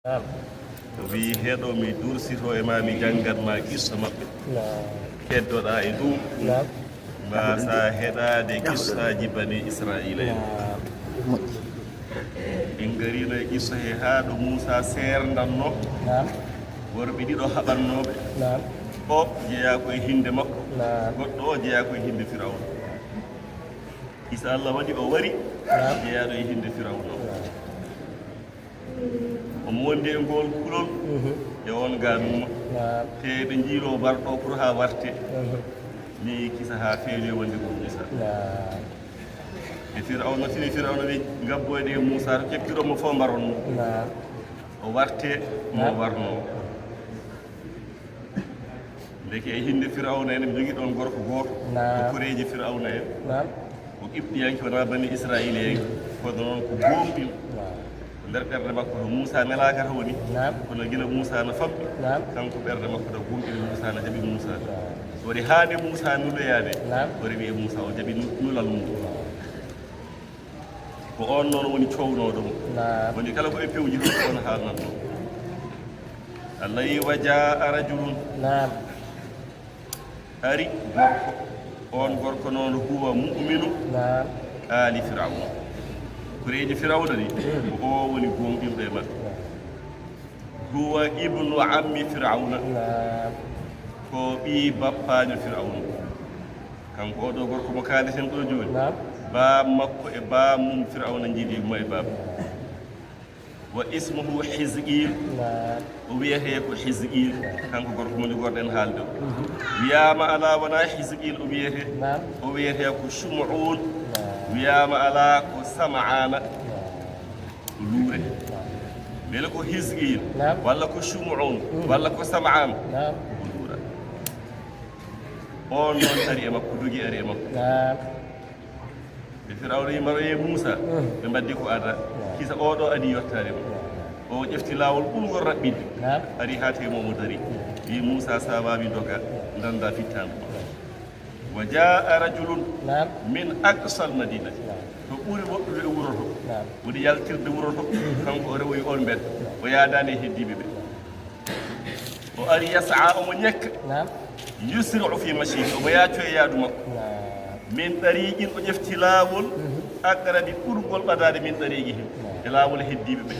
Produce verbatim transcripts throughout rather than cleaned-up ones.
Naam. O wiyi, heɗo, mi dursito e ma, mi janngan ma qissa maɓɓe. Naam. Keddoɗaa e ɗum, naam, mbaasaa heɗaade qissaaji Bani Israa'iila en. Naam. Moƴƴi. En ngariino e qissa he haa ɗo Muusaa seerndanno, naam, worɓe ɗiɗo haɓannooɓe. Naam. O jeyaa ko e hinnde makko, naam, goɗɗo o jeyaa ko e hinnde Firawna. Isa Allah waɗi o wari, naam, jeyaaɗo e hinnde Firawna o. Naam. Omo wondi e ngool kulol, mhm, e oon gaanuma. Naam. Te ɓe njiiloo barɗo pour haa warte. Mhm. Mi kisa haa feewi wonde ko Muusaa. Naam. E Firawna, tini Firawna wi, "Ngabboyde e Muusaa, to keɓtiɗo mo fof mbaron mo." Naam. O warte mo, naam, warnoo. Ndeke e hinnde Firawna en, mi jogii ɗoon gorko gooto, naam, ko koreeji Firawna en. Naam. Ko Qibɗiyanke, wonaa Bani Israa'iila en. Kono noon ko gooŋɗinɗo. Naam. Ko nder ɓernde makko to Muusaa nelaaka to woni. Naam. Kono gila Muusaa no famɗi, naam, kanko ɓernde makko no gooŋɗini Muusaa, no jaɓi Muusaa. Naam. So waɗi haa nde Muusaa nuloyaade, naam, o rewi e Muusaa, o jaɓi nu-, nulal mum. Naam. Ko oon noon woni coownooɗo mo. Naam. Woni kala ko e pewji toon ko oon haalnatnoo. Allah yi, "Wa jaa rajulun." Naam. Ari gorko. Oon gorko noon, "huwa mu'minu." Naam. "Aali Firawna." Koreeji Firawna ni, mm, ko o woni gooŋɗinɗo e maɓɓe. Naam. "Huwa ibnu ammi Firawna." Naam. Ko ɓii bappaajo Firawna. Kanko oo ɗoo gorko mo kaaleten ɗoo jooni. Naam. Baam makko e baam mum Firawna njiidi mo e baam. "Wa ismuhu Hizqiil." Naam. O wiyetee ko Hizqiil. Kanko gorko mo njogorɗen haalde o. Mhm. Wiyaama alaa, wonaa Hizqiil o wiyetee. Naam. O wiyetee ko Sumuun. Naam. Wiyaama alaa, ko Samaana. Naam. Ko luure. Mbele ko Hizqiil, naam, walla ko Sumuun, mm, walla ko Samaan. Naam. Ko luura. Oon noon ari e makko, dogi ari e makko. Naam. Nde Firawna yii mbaroye Muusaa, mm, ɓe mbaddi ko ada. Naam. Kisa oo ɗoo adii yottaade mo. Naam. O ƴefti laawol ɓurngol raɓɓiɗde. Naam. Ari haa teeŋti mo, o darii. Naam. Wiyi, "Muusaa, so a waawii dogaa, naam, ndanndaa fittaandu ma." Naam. "Wa jaa rajulun, naam, min aqsal madinati." Naam. To ɓuri woɗɗude e wuro to. Naam. Woni yaltirde wuro to. Mhm. Kanko o rewoyi oon mbedda. Naam. O yaadaani e heddiiɓe ɓe. Naam. O ari yas'a, omo ñekka. Naam. Yusri'u fi mashyihi, omo yaaco e yaadu makko. Naam. Min tariqin, o ƴefti laawol, mhm, aqrabi, ɓurngol ɓadaade, min tariqihim, naam, e laawol heddiiɓe ɓe.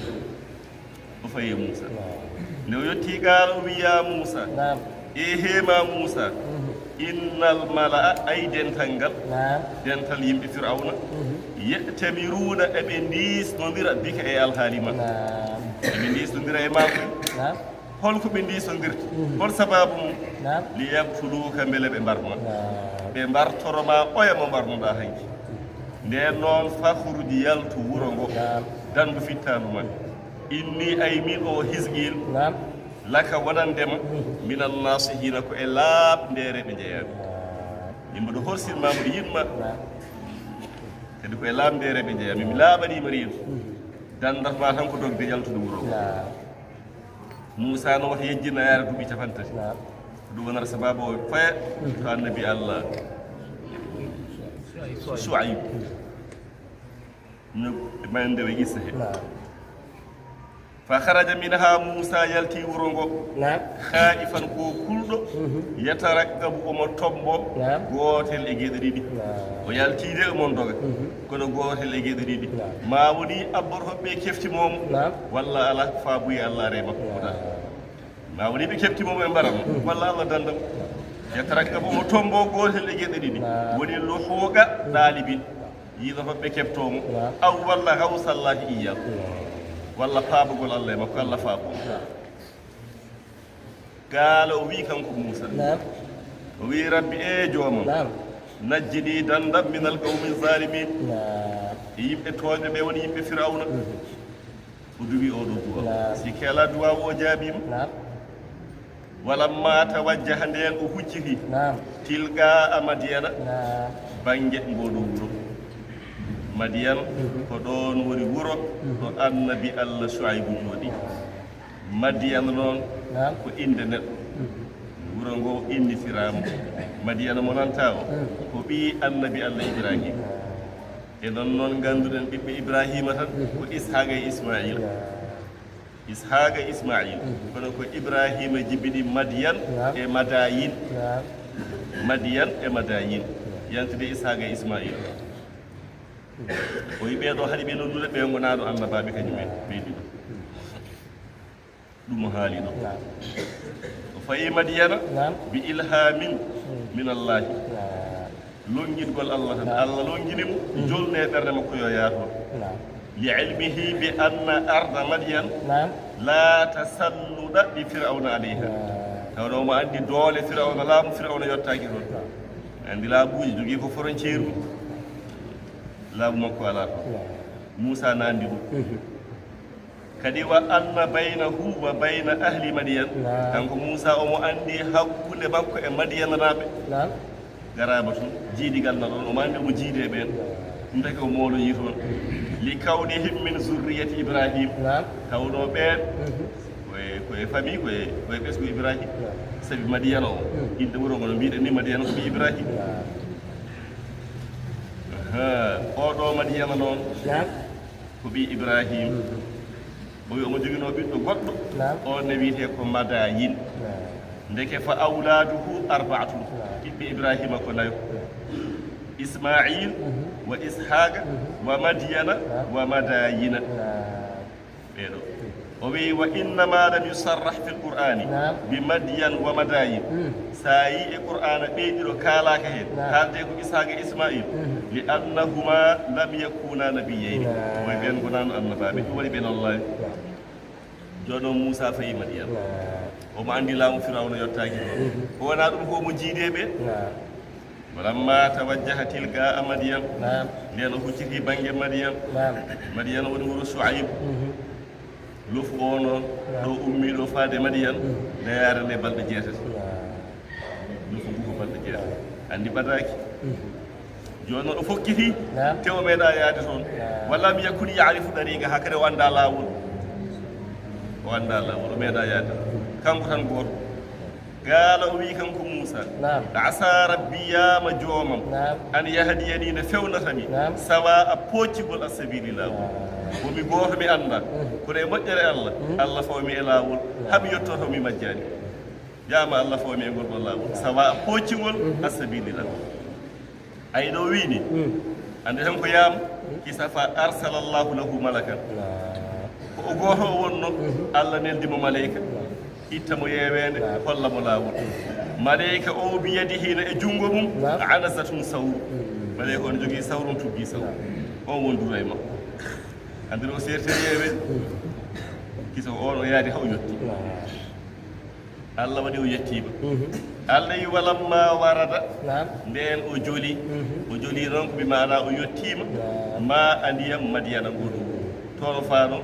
O fayi e Muusaa. Naam. Nde o yottii, qaala, o wiyi, "Yaa Muusaa." Naam. "Eehee ma Muusaa." Mhm. "Innal mala'a, ay dental ngal." Naam. Dental yimɓe Firawna. Mhm. "Ya'tamiruuna, eɓe ndiisnondira, bika, e alhaali ma." Naam. Eɓe ndiisnondira e ma koy. Naam. Hol ko ɓe ndiisnondirta? Mhm. Hol sabaabu mum? Naam. "Li yaqtuluuka, mbele ɓe mbar ma." Naam. Ɓe mbartoro ma oya mo mbarnoɗaa hanki. Ndeen noon, fakhruj, yaltu wuro ngo. Naam. Danndu fittaandu ma. "Inni, ay miin o Hizqiil." Naam. "Laka, wonande ma. Mhm. Minan naasihiina, ko e laaɓndeere ɓe njeyaa mi." Naam. Min mboɗo horsini ma, mboɗo yiɗ ma. Naam. Kadi ko e laaɓndeere ɓe njeyaa mi. Mi laaɓanii ma reedu. Mhm. Danndata ma tan ko dogde yaltude wuro ngo. Naam. Muusaa no wata yejjin a yaara duuɓi cappanɗe tati. Naam. Ɗum wonata sabaabu o faya, mhm, to Annabi Allah Su'ayb. No mayande o qissa he. Naam. "Fa kharaja minha", Muusaa yalti wuro ngo. Naam. "Khaifan", ko kulɗo. Mhm. "Yataraqqabu", omo tombo. Naam. Gootel e geɗe ɗiɗi. Naam. O yalti de, omo doga. Mhm. Kono gootel e geɗe ɗiɗi. Naam. Ma woni abboto ɓe kefti moomo. Naam. Walla ala, faabuye Allah are makko. Naam. Ma woni ɓe kefti moomo e mbaram. Mhm. Walla Allah dandam. "Yataraqqabu", omo tombo gootel e geɗe ɗiɗi. Naam. Woni luhuqa ɗaalibin. Yiɗoto ɓe keɓtoo mo. Naam. Aw walla hawsallaahi iyyaahu. Naam. Walla faabugol Allah e makko, Allah faabo mo. Naam. Qaala, o wiyi kanko Muusaa. Naam. O wiyi, "Rabbi, ee joomam. Naam. Najjinii, danndam, minal qawmi zaalimiin." Naam. E yimɓe tooñɓe ɓe, woni yimɓe Firawna. Mhm. O duwi oo ɗoo duwaaw. Naam. Sikke alaa, duwaaw o jaabiima. Naam. "Walammaa tawajjaha", ndeen o hucciti. Naam. "Tilqaa Madyana", naam, bannge ngoo ɗoo wuro. Madyan, mhm, ko ɗoon woni wuro, mhm, ɗo Annabi Allah Suaybu jooɗii. Madyan noon, naam, ko innde neɗɗo. Mhm. Wuro ngoo innitiraama Madyan mo nantaa o, mhm, ko ɓii Annabi Allah Ibrahima. Naam. E noon, noon ngannduɗen ɓiɓɓe Ibrahima tan, mhm, ko Ishaaqa e Ismaayil. Naam. Ishaaqa e Ismaayil. Kono ko Ibraahiima jibini Madiyan e Madayin. Madiyan e Madayin. Yantude Ishaaqa e Ismaayil. O yi ɓee ɗo haɗi ɓe noddude, ɓe ngonaano annabaaɓe kañum en, ɓe ɗiɗo. Ɗum o haali ɗo. O fayi Madiyana bi ilhamin min Allahi. Longingol Allah tan. Allah longini mo, jolni e ɓernde makko yo yaah toon. Li ilmihi bi anna arda Madiyan la tasalluda li Firawna alayha. Tawno omo anndi doole Firawna, laamu Firawna yottaaki toon. Anndi laamuuji jogii ko frontière mum. Laamu makko alaa toon. Muusa na anndi ɗum. Kadi wa anna baynahu wa bayna ahli Madiyan. Kanko Muusa omo anndi hakkunde makko e Madiyananaaɓe. Garaba tun, jiidigal na ɗon, omo anndi omo jiidi e ɓeen. Ɗum taki o mooloyii toon. Li kawnihim min zurriyati Ibrahim. Tawno ɓeen, koye, koye famille, koye, koye ɓesngu Ibrahim. Sabi Madiyana o, innde wuro ngo no mbiɗen ni, Madiyana ko ɓii Ibrahim. Oɗo Madiyana noon, ko ɓii Ibrahim. O wi omo joginoo ɓiɗɗo goɗɗo. On ne wiyetee ko Madayin. Ndeke fa awlaaduhu arbaatun. Ɓiɓɓe Ibrahima ko nayo. Ismail, wa Ishaqa, wa Madiyana, wa Madayina. Ɓeeɗo. O wi, wa innama lam yusarrah fil Qur'ani bi Madiyan wa Madayin. So a yii e Qur'aana ɓee ɗiɗo kaalaaka heen, haalde ko Isaaqa e Ismail, li annahuma lam yakuna nabiyayni. Moy ɓeen ngonaano annabaaɓe, ɗum waɗi ɓe nollaani. Jooni o Muusa fayi Madiyan. Omo anndi laamu Firawna yottaaki. Ko wonaa ɗum ko omo jiidi e ɓeen. Walamma tawajjaha tilqaa Madiyan. Nden o hucciti bannge Madiyan. Madiyan woni wuro Shu'ayb. Lofu o noon, ɗo ummi ɗo faade Madiyan, nde yaare nde balɗe jeetati. Lofu ngu ko balɗe jeetati. Anndi ɓadaaki. Jooni noon o fokkiti, te o meeɗa yaade toon. Walam yakun ya'rifu dariqa, hakkunde o annda laawol. O annda laawol, o meeɗa yaade. Kanko tan gooto. Qaala, o wi kanko Muusa, asa rabbi, yaama joomam, an yahdiyani, nde fewnata mi, sawa a pooccigol assabili laawol. Ko mi gooto, mi annda. Kono e moƴƴere Allah, Allah fawa mi e laawol, haa mi yetto to mi majjaani. Yaama Allah fawa mi e ngol ɗon laawol, sawa a pooccigol assabili laawol. Ay ɗo wiini, annde tan ko yaama, kisa fa arsalallahu lahu malakan. Ko o gooto o wonno, Allah neldi mo maleyka, itta mo yeeweende, holla mo laawol. Maleyka o bi yadihi na e junngo mum, anasatun sawru. Maleyka on jogii sawru, on tuggi sawru. On won duro e makko. Annde o seerti yeeweende. Kisa ko on o yaadi haa o yotti. Allah waɗi o yettiima. Allah yi walamma warada, ndeen o joli. O joli noon ko bi maana o yettiima. Ma a ndiyam Madiyana ngol. Toon o faano,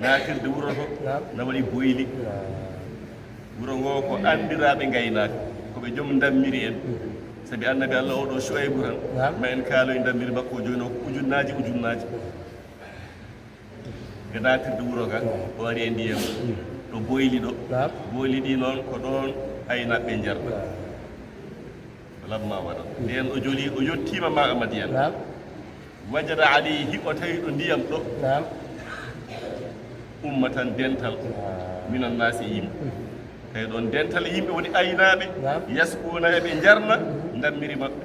naatirde wuro to, na waɗi boyli. Wuro ngo ko anndiraaɓe ngaynaaka, ko ɓe joom ndammiri en. Sabi annabi Allah o ɗo Shuaybu tan, ma en kaaloy ndammiri makko o jooni o ko ujunnaaji, ujunnaaji. Ɓe naatirde wuro ka, o ari e ndiyam. To boyli ɗo. Boyli ɗi noon, ko ɗoon aynaaɓe njarda. Lamma waɗa. Ndeen o joli, o yottiima ma a Madiyan. Wajada alayhi, o tawi ɗo ndiyam ɗo. Ummatan, dental. Minan naasi, yimɓe. Tawi ɗoon dental yimɓe woni aynaaɓe. Yasquuna, eɓe njarna ndammiri maɓɓe.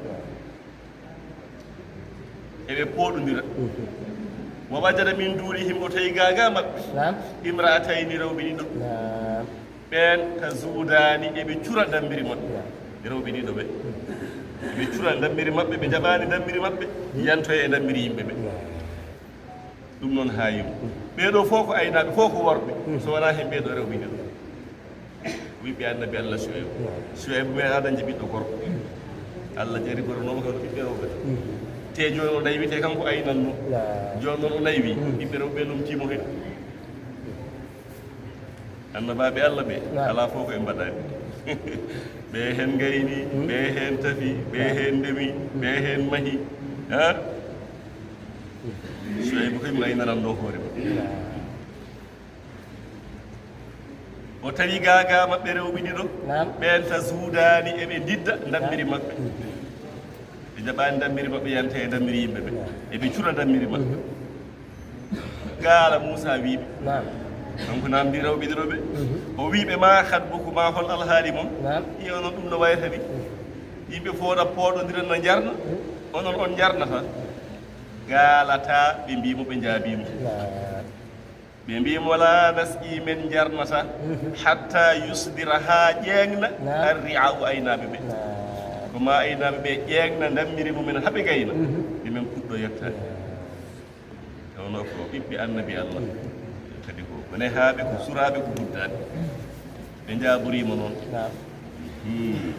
Eɓe pooɗondira. Wa wajada min duunihim, o tawi gaagaa maɓɓe. Imra'atayni, rewɓe ɗiɗo. Ɓeen tazuudaani, eɓe cura ndammiri maɓɓe. Rewɓe ɗiɗo ɓe. Eɓe cura ndammiri maɓɓe, ɓe jaɓaani ndammiri maɓɓe. Yantoya e ndammiri yimɓe ɓe. Ɗum noon haayiima. Ɓee ɗoo fof ko aynaaɓe, fof ko worɓe. So wonaa heen ɓee ɗoo rewɓe ɗiɗo. Ɓiɓɓe annabi Allah Shuaybu. Shuaybu meeɗaa dañde ɓiɗɗo gorko. Allah jari goronoomo kam ɓiɓɓe rewɓe tan. Te jooni o naywii, te kanko aynanno. Jooni noon o naywii, ɓiɓɓe rewɓe ɓe lomtiimo heen. Annabaaɓe Allah ɓe, alaa fof ko ɓe mbaɗaani. Ɓe heen ngayni, ɓe heen tafi, ɓe heen ndemi, ɓe heen mahi. Ha? Shuaybu kay mi aynanan ɗo hoore mum. O tawi gaagaa maɓɓe rewɓe ɗiɗo. Ɓeen tazuudaani, eɓe ndidda ndammiri maɓɓe. Ɓe jaɓaani ndammiri maɓɓe yanta e ndammiri yimɓe ɓe. Eɓe cura ndammiri maɓɓe. Qaala Muusa wi ɓe, Kanko namdi rewɓe ɗiɗo ɓe. Mhm. O wi ɓe, "Ma khatbukumaa, hol alhaali mon?" Naam. Iyo, onon ɗum no wayata ni. Mhm. Yimɓe fooɗa pooɗondira na njarna. Mhm. Onon on njarnata. Qaalata, ɓe mbi mo, ɓe njaabi mo. Naam. Ɓe mbi mo, "Laa nasqi, men njarnata, mhm, hatta yusdira, haa ƴeeŋna, naam, arri'aa'u, aynaaɓe ɓe." Naam. Ko ma aynaaɓe ɓe ƴeeŋna ndammiri mumen haa ɓe ngayna. Mhm. Nde men puɗɗo yettaade. Naam. Tawno ko ɓiɓɓe annabi Allah. Mhm. Kadi ko, ko nehaaɓe, ko suraaɓe, ko guddaaɓe. Ɓe njaaboriima noon. Naam. Hmm.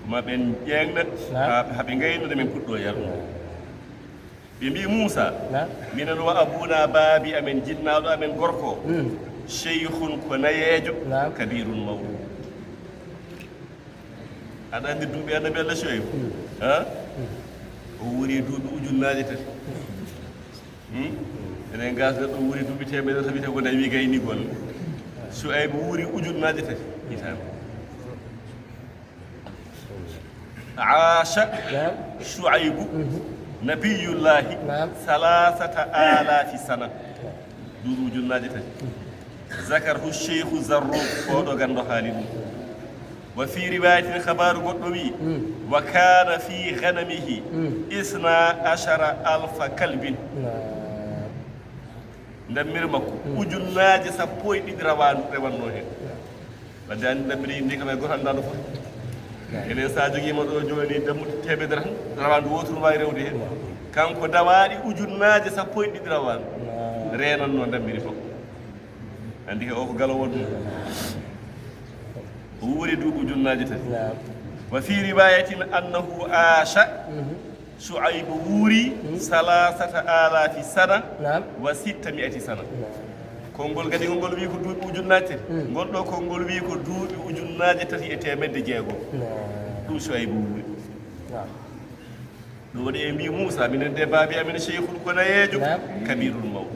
Ko ma ɓen ƴeeŋna, naam, haa, haa ɓe ngayna nde men puɗɗo yarnude. Naam. Ɓe mbi Muusa, naam, minen wa abuuna, baabi amen, jinnaaɗo amen gorko, hmm, sheykhun, ko nayeejo, naam, kabiirun, mawɗo. Aɗa anndi duuɓi annabi Allah Shuayb? Hmm. Ha? Hmm. O wuuri duuɓi ujunnaaje tati. Hmm? Enen gas neɗɗo wuuri duuɓi teemedere tati, tawi ko nawi gayni golle. Shuayb wuuri ujunnaaje tati hitaande. Aasha, naam, Shuaybu, mhm, nabiyullahi, naam, salaasata aalaafi sana. Duuɓi ujunnaaje tati. Zakarhu Sheikhu Zarruq, oɗo ganndo haali ɗum. Wa fi riwayatin, khabaaru goɗɗo wi, mm, wa kaana fi ghanamihi, mm, isna ashara alfa kalbin. Naam. Ndammiri makko, mm, ujunnaaje sappo e ɗiɗi rawaandu rewannoo heen. Naam. Wadde anndi ndammiri ndi kam e gooto anndaa no foti. Naam. Enen so a jogiima ɗo jooni dammuɗe teemedere tan, rawaandu wootu no waawi rewde heen. Naam. Kanko dawaaɗi ujunnaaje sappo e ɗiɗi rawaandu. Naam. Reenannoo ndammiri makko. Anndi kay o ko galo wonno. O wuuri duuɓi ujunnaaje tati. Naam. Wa fi riwayatin annahu aasha, mhm, Shuaybu wuuri, mhm, salaasata aalaafi sana, naam, wa sitta mi'ati sana. Naam. Konngol kadi ngol wi ko duuɓi ujunnaaje tati. Mhm. Ngol ɗo konngol wi ko duuɓi ujunnaaje tati e teemedde jeego. Naam. Ɗum Shuaybu wuuri. Naam. Ɗum waɗi ɓe mbi Muusa, minen de baabi amen sheykhun ko nayeejo, naam, kabiirun mawɗo.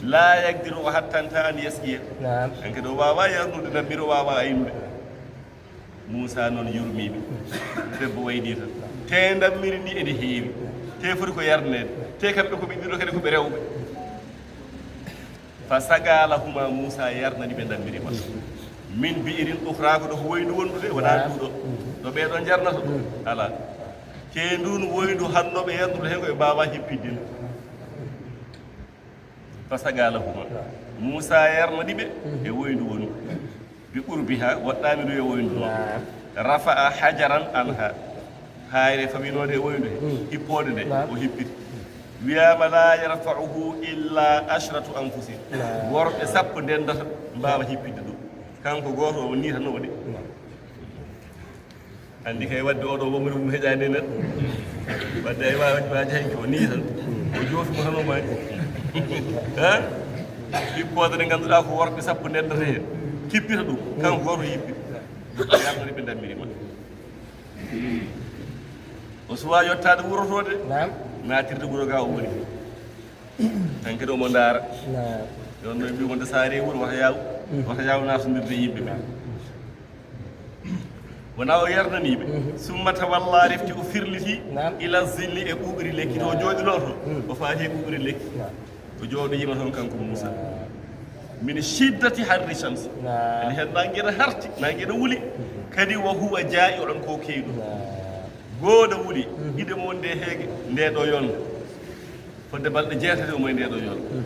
Laa yaqdiru, o hattantaa an yasqiya. Naam. Hanki ɗo waawaa yarnude, ndammiri o waawaa aynude. Muusa noon yurmii ɓe. Debbo waynii tan. Te ndammiri ndi edi heewi. Te foti ko yarneede. Te kamɓe ko ɓe ɗiɗo kadi ko ɓe rewɓe. Fa saga lahuma, Muusa yarnani ɓe ndammiri makko. Min bi'rin ukhra, ko ɗo ko woyndu wondude, wonaa, naam, ɗuuɗo. Mhm. Ɗo ɓee ɗo njarnata ɗum. Mhm. Alaa. Te ndun woyndu hannoo ɓe yarnude heen ko ɓe mbaawaa hippidde ndu. Fa saga lahuma. Naam. Muusa yarnani ɓe, mhm, e woyndu wondu. Bi qurbiha, waɗɗaani ɗum e woyndu noon. Naam. Rafa'a hajaran anha. Haayre fawinoonde e woyndu he, mm, hippoode nde, naam, o hippiti. Wiyaama, "La yarfa'uhu illa ashratu anfusin." Naam. Worɓe sappo ndendata mbaawa hippitde ɗum. Kanko gooto o nii tan o waɗi. Naam. Anndi kay wadde oɗo wonmri mum heƴaani e neɗɗo. Wadde ay waawi waɗde waaji hay ko nii tan. O joofi mo tan o maani. Ha? Hippoode nde ngannduɗaa ko worɓe sappo ndendata heen. Kippita ɗum. Kanko gooto yippi. Yarnani ɓe ndammiri ma. O suwaa yottaade wuro to de. Naam. Naatirde wuro ga o woni. Tan kadi omo ndaara. Naam. Ɗon no mbi wonde so a ari e wuro wata yaaw. Mm. Wata yaaw naatondirde e yimɓe ɓe. Wonaa o yarnanii ɓe. Mhm. Summa tawalla, refti o firliti, naam, ila zilli, e ɓuuɓri lekki to o, naam, jooɗinoo to. Mm. O faati e ɓuuɓri lekki. Naam. O jooɗoyiima toon kanko Muusa. Naam. Min shiddati harri shamsi. Naam. Ene heen naange ene harti, naange ene wuli. Mhm. Kadi wa huwa jaa'i'un, ko keewɗo. Naam. Gooda wuli, mhm, gide mum nde heege, nde ɗo yolnde. Fodde balɗe jeetati omo e nde ɗo yolnde. Mhm.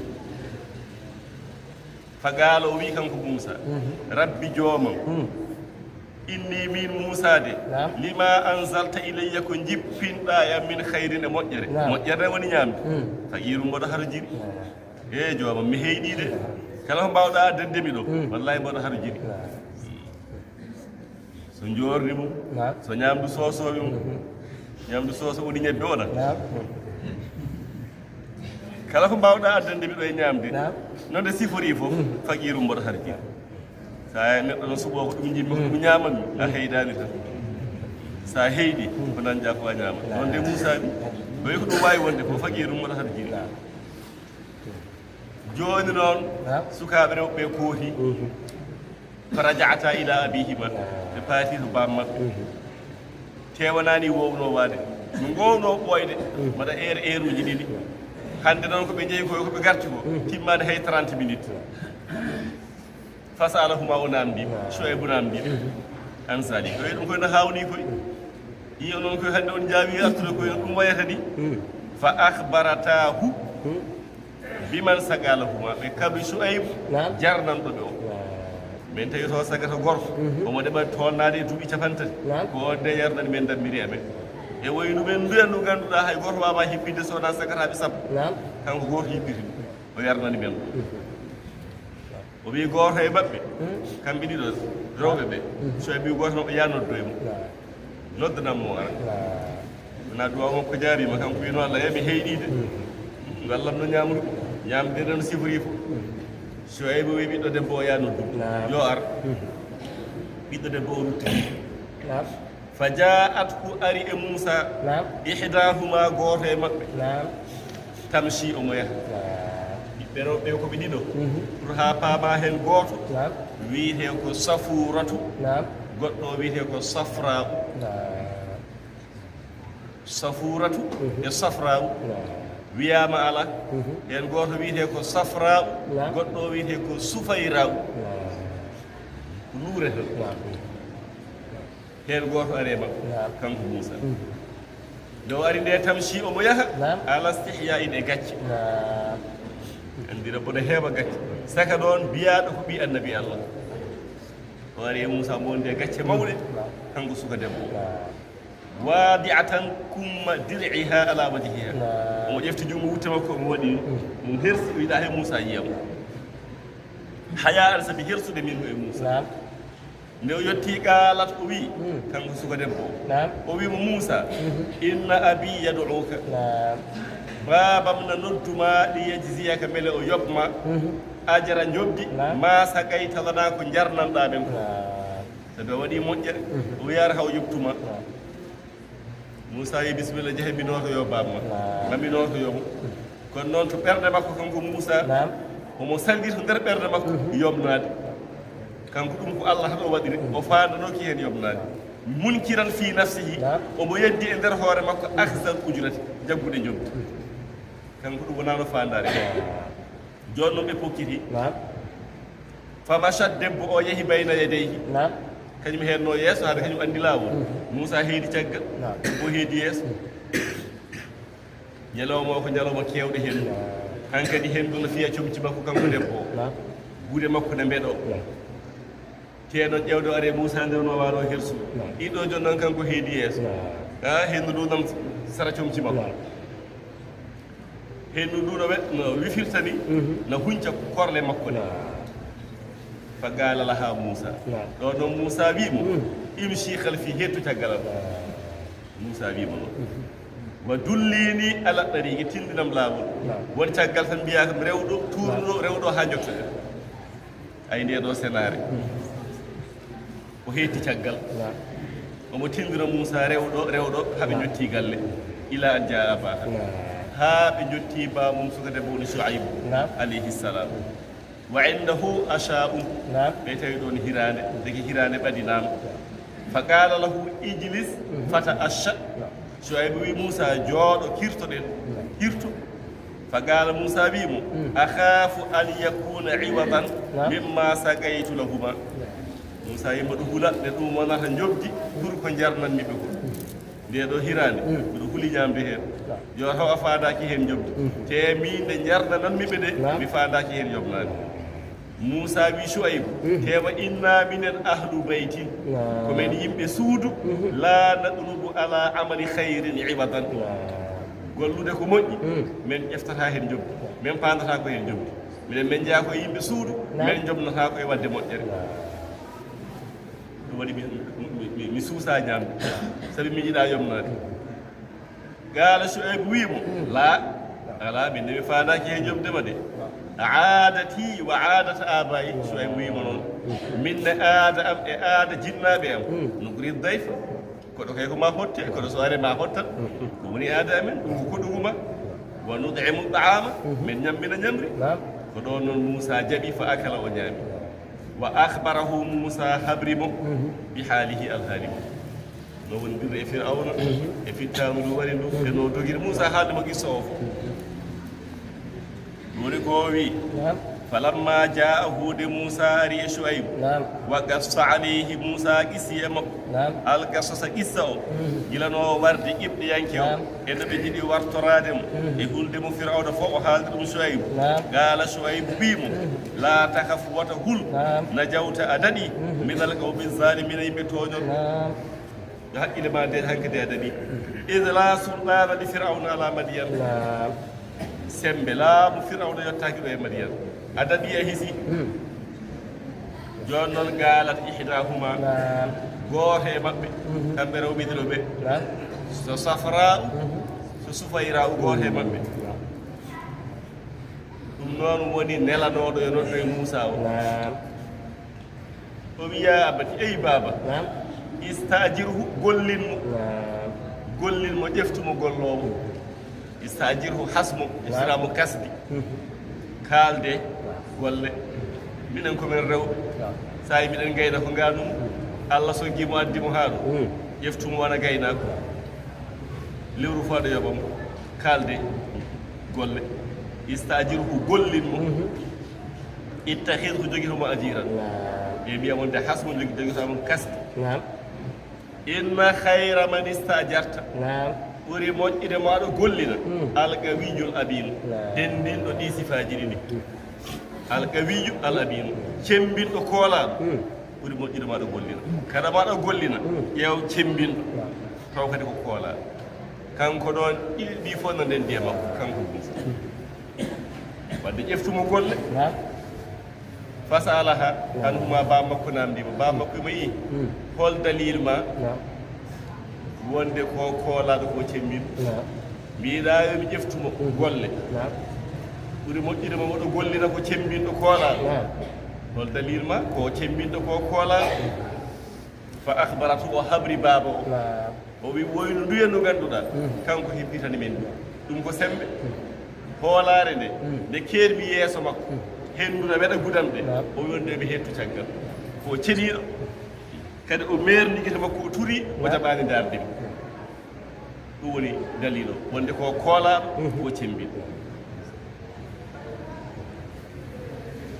Fa qaala, o wi kanko Muusa, mhm, Rabbi, joomam, mhm, inni min Muusa de, naam, lima anzalta ilayya, ko jippinɗa e am, min khayrin, e moƴƴere. Naam. Moƴƴere woni ñaamde. Mhm. Faqiiru, mboɗo harojiri. Naam. E joomam, mi heyɗii de. Kala ko mbaawɗa addande mi ɗo, mhm, wallahi mboɗo harojiri. Naam. So njoorndi mum, naam, so ñaamdu soosoowi mum. Mhm. Ñaamdu sooso woni ñebbe o na? Naam. Kala ko mbaawɗa addande mi ɗo e ñaamde, naam, no nde sifori fof, mhm, faqiiru, mboɗo harji. So a neɗɗo no suɓoo ko ɗum njiɗmi, ko ɗum ñaamanmi, a heydaani tan. So a heyɗi, mhm, ko dañɗa ko a ñaama. Naam. Noon de Muusa wi, ɗo ko ɗum waawi wonde fof, faqiiru, mboɗo harji. Naam. Jooni noon, naam, sukaaɓe rewɓe ɓe kooti. Mhm. Faraja'ata ila abihima. Naam. Ɓe paati to baam maɓɓe. Mhm. Tee wonaa ni woowno waade. No ngoownoo ɓooyde, mhm, mbaɗa eer eeruuji ɗiɗi. Hannde noon ko ɓe njeyi ko, ko ɓe garti ko, timmaani hay trente minutes. Fasalahuma, o namndi, Shuaybu namndi. An zalik. Ko ɗum koy no haawni koy. Iyo noon koy hannde on njaawi artude koy no ɗum wayata ni. Fa akhbaratahu biman saqa lahuma. Ɓe kaɓi Shuaybu, naam, jarnanɗo ɓe o. Naam. Min tawi to sagata gorko, omo ɗeɓa tolnaade e duuɓi capanɗe tati. Naam. Ko on de yarnani min dammiri amen. E wayi no ɓen nduya ndu ngannduɗaa hay gooto waawaa hippinde so wonaa sagataaɓe sappo. Naam. Kanko gooto hippiti ɗum. O yarnani ɓen ɗum. O wii gooto e maɓɓe, kamɓe ɗiɗo rewɓe ɓe, Shuaybu wii gooto maɓɓe, "Yaa noddoy mo." Noddanan mo o ara. Wonaa duwaaw makko jaabiima, kanko wiino, "Allah, yaa mi heyɗiide. Wallam no ñaamru, ñaamde no sifori fof." Shuaybu wii ɓiɗɗo debbo o, "Yaa noddu mo. Naam. Yo ar." Ɓiɗɗo debbo o rutti. Naam. Fa jaa'athu, ari e Muusa, naam, ihdahuma, gooto e maɓɓe. Naam. Tamshi, omo yaha. Naam. Ɓiɓɓe rewɓe ko ɓe ɗiɗo. Mhm. Pour haa paamaa heen gooto, naam, wiyetee ko Safuratu, naam, goɗɗo o wiyetee ko Safra'u. Naam. Safuratu, mhm, e Safra'u. Naam. Wiyaama alaa. Mhm. Heen gooto wiyetee ko Safra'u, naam, goɗɗo o wiyetee ko Sufayra'u. Naam. Ko luure tan. Naam. Heen gooto ari e maɓɓe, naam, kanko Muusa. Mhm. Nde o ari nde, tamshi, omo yaha, naam, ala istihya'in, e gacce. Naam. Anndira mboɗo heewa gacce. Saka ɗoon biyaaɗo ko ɓii annabi Allah. O ari e Muusa mo wonde gacce mawɗe, naam, kanko suka debbo. Naam. Wadi'atan kumma dir'iha ala wajhiha. Naam. Omo ƴefti junngo wutte makko, omo waɗi, mhm, ɗum hersi, o yiɗaa hay Muusa yiya mo. Haya'an, sabi hersude min mo e Muusa. Naam. Nde o yottii, qaalat, o wii, hmm, kanko suka debbo o, naam, o wii mo, "Muusa, mhm, inna abi yad'uka." Naam. Baabam na noddu ma, "li yajziyaka," mbele o yoɓ ma, mhm, ajra, njoɓdi, naam, ma saqayta lana, ko njarnanɗaa men ko. Naam. Sabi a waɗii moƴƴere, mhm, o wiyaata haw yoɓtu ma. Naam. Muusa wi, "Bisimilla, njahen mi nootoyoo baaba ma." Naam. Ma mi nootoyoo mo. Kono noon to ɓernde makko kanko Muusa, naam, omo saldi to nder ɓernde makko, mhm, yomnaade. Kanko ɗum ko Allah tan o waɗiri, mhm, o faandanooki heen yomnaade. Munkiran fi nafsihi, naam, omo yeddi e nder hoore makko, mhm, akhzal ujrati, jaggude njoɓdi. Mhm. Kanko ɗum wonaano faandaare. Naam. Jooni noon ɓe pokkiti. Naam. Fa mashat, debbo o yahi bayna yadayhi. Naam. Kañum heenno yeeso, hade kañum anndi laawol. Mhm. Muusa heedi caggal, naam, debbo heedi yeeso. Mhm. Ñalawma o ko ñalawma keewɗo henndu. Naam. Hankadi henndu no fiya comci makko kanko debbo o. Naam. Guuɗe makko ne mbeɗo. Naam. Te noon ƴeewde o ari e Muusa nde no waano hersu. Naam. Ɗiɗo jooni noon kanko heedi yeeso. Naam. A henndu ndu noon sara comci makko. Naam. Henndu ndu no we-, no wifirta ni, mhm, no hunca korle makko ɗe. Naam. Fa qaala laha Muusa. Naam. Ɗo noon Muusa wii mo, mhm, "Imshi khalfi, heedtu caggal am." Naam. Muusa wii mo noon. Mhm. "Wa dullini ala tariqi, tinndinam laawol." Naam. Won caggal tan mbiyaa kam rewɗo, tuurno, naam, rewɗo haa njottoɗen. Ay, nde ɗo senaare. O heetti caggal. Naam. Omo tindina Muusa rewɗo, rewɗo, haa ɓe, naam, njottii galle. Ila an jaa abaha. Naam. Haa ɓe njottii baamum suka debbo woni Shuaybu, naam, alayhi salam. Wa indahu asha'un. Naam. Ɓe tawi ɗoon hiraande, ndeke hiraande ɓadinaama. Fa qaala lahu, "Ijlis, naam, fata asha." Naam. Shuaybu wi Muusa, "Jooɗo, kirtoɗen, naam, kirtu." Fa qaala, Muusa wi mo, mm, "Akhaafu an yakuuna iwadan, naam, mimma saqaytu lahuma." Naam. Muusa wi mboɗo hula nde ɗum wonata njoɓdi pour ko njarnanmi ɓe ko. Nde ɗo hiraande, mm, mboɗo huli ñaamde heen. Naam. Yo taw a faandaaki heen njoɓdi. Mm. Te miin nde njarnananmi ɓe de, naam, mi faandaaki heen yoɓnaade. Muusa wi Shuaybu, mhm, "Tewa inna minen ahlu baytin, naam, ko men yimɓe suudu, mhm, la natlubu ala amali khayrin iwadan." Naam. Gollude ko moƴƴi, mhm, men ƴeftataa heen njoɓdi, men paandataa ko heen njoɓdi. Minen men njeyaa ko e yimɓe suudu, naam, men njoɓnataa ko e waɗde moƴƴere. Naam. Ɗum waɗi mi, mi, mi, mi suusaa ñaamde, sabi mi yiɗaa yomnaade. Qaala Shuaybu wi mo, "Laa, alaa, min de mi faandaaki heen yoɓde ma de. Aadati wa aadata aabaa'i." Shuaybu wi mo noon, "Min ne aada am e aada jinnaaɓe am, nukri dayfa. Koɗo kay ko ma hotte, koɗo so are ma hottan. Ɗum woni aada amen, ɗum ko koɗugu ma. Wa nut'imu ta'aama, min ñammina ñamri." Naam. Ko ɗoon noon Muusa jaɓi, fa akala, o ñaami. Wa akhbarahu, Muusa habri mo, mhm, bi haalihi, alhaali mo. No wondirde e Firawna, mhm, e fittaandu ndu wari ndu, mhm, e no dogiri Muusa haalde mo qissa o fof. Woni ko o wi. Naam. Falamma jaa'a, huunde Muusa ari e Shu'aybu. Naam. Wa qassa alayhi, Muusa qissi e makko. Naam. Al qasasa, qissa o. Mhm. Gila no o wardi qibɗiyanke o. Naam. E no ɓe njiɗi wartoraade mo. Mhm. E hulde mo Firawna fof o haaldi ɗum Shu'aybu. Naam. Qaala Shu'aybu wi mo, mhm, laa takhaf, wota hul. Naam. Najawta, a daɗi. Mhm. Minal qawmi zaalimiina, yimɓe tooñorɓe. Naam. Yo haqqille ma deeƴ, hankadi a daɗi. Id la sultana li Firawna ala Madyan. Naam. Sembe laamu Firawna yottaaki ɗo e Madyan. A daɗi, a hisi. Hmm. Jooni noon, qaalat ihdahuma. Naam. Gooto e maɓɓe, mhm, kamɓe rewɓe ɗiɗo ɓe. Naam. So Safra'u, mhm, so Sufayraa'u, gooto e maɓɓe. Naam. Ɗum noon woni nelanooɗo yo noddo e Muusa o. Naam. O wiya, abati, ey baaba. Naam. Istajirhu, gollin mo. Naam. Gollin mo, ƴeftu mo golloowo. Istajirhu, has mo, naam, ƴeftira mo kasdi. Mhm. Kaalde, naam, golle. Minen ko men rewɓe. Naam. Sa yi miɗen gayna ko ngaanum. Mhm. Allah sonki mo, addi mo haa ɗo. Mhm. Ƴeftu mo, wona gaynaako. Lewru faa ɗo yoɓa mo. Kaalde, golle. Istajirhu, gollin mo. Mhm. Ittakhidhu, jogito mo ajiran. Naam. Ɓe mbiya wonde has mo jogi, jogito mo kasdi. Naam. Inna khayra man istajarta. Naam. Ɓuri moƴƴude mo aɗa gollina. Mm. Al qawiyyul amin. Naam. Denndinɗo ɗi sifaaji ɗiɗi. Mm. Al qawiyyu al amin. Cemmbinɗo koolaaɗo. Mm. Ɓuri moƴƴude mo aɗa gollina. Kadi mo aɗa gollina. Mm. Ƴeew cemmbinɗo. Naam. Taw kadi ko koolaaɗo. Kanko ɗoon ɗiɗi ɗi fof no ndenndi e makko, kanko Muusa. Wadde ƴeftu mo golle. Naam. Fasalaha, naam, anhuma, baaba makko namndi mo. Baaba makko mo yi. Hmm. Hol dalil ma? Naam. Wonde ko koolaaɗo, ko cemmbinɗo. Naam. Mbiɗa yo mi ƴeftu mo, mhm, golle. Naam. Ɓuri moƴƴude mo oɗo gollina ko cemmbinɗo, koolaaɗo. Naam. Hol dalil ma? Ko cemmbinɗo, ko koolaaɗo. Fa akhbaratu, o habri baaba o. Naam. O wi, woynu nduya ndu ngannduɗaa, mm, kanko hebbitani men ndu. Ɗum ko semmbe. Mm. Hoolaare nde, mm, nde keermi yeeso makko. Mm. Henndu na weɗa gudam ɗe. Naam. O wi, on nde mi hettu caggal. Ko ceniiɗo. Kadi o meerndi gite makko, o turi, o, naam, jaɓaani ndaarde mi. Mm. Ɗum woni dalil o, wonde ko koolaaɗo, mhm, ko cemmbinɗo.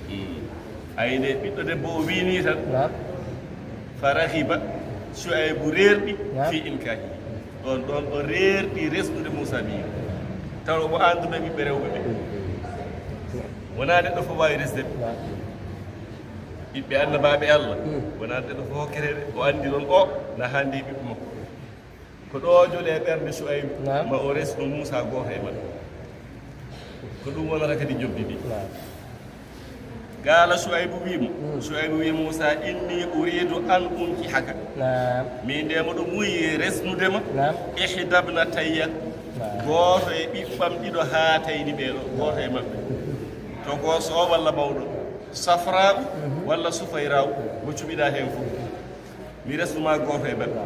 Hmm. Ay nde ɓiɗɗo debbo o wiini tan, naam, fa rahiba, Shu'aybu reerɗi, naam, fi inkahi. Ɗoon, ɗoon o reerɗi resnude Muusa ɓiyiiko. Taw omo annduno e ɓiɓɓe rewɓe ɓe. Wonaa neɗɗo fof waawi resde ɓe. Naam. Ɓiɓɓe annabaaɓe Allah, hmm, wonaa neɗɗo fof hokketee ɓe. O anndi noon o na haandi e ɓiɓɓe makko. Ko ɗo jole ɓernde Shu'aybu, naam, ma o resno Muusa gooto e maɓɓe. Ko ɗum wonata kadi njoɓdi ndi. Naam. Qaala Shu'aybu wi mo, mm, Shu'aybu wi Muusa, inni uriidu an unkihaka. Naam. Min nde moɗo muuyi resnude ma, naam, ihda ibnatayya, naam, gooto e ɓiɓɓam ɗiɗo, haatayni ɓee ɗo, gooto e maɓɓe. To gooso o walla mawɗo. Safra'u, mhm, walla Sufayraa'u, mo cuɓiɗaa heen fof. Mi resnu ma gooto e maɓɓe.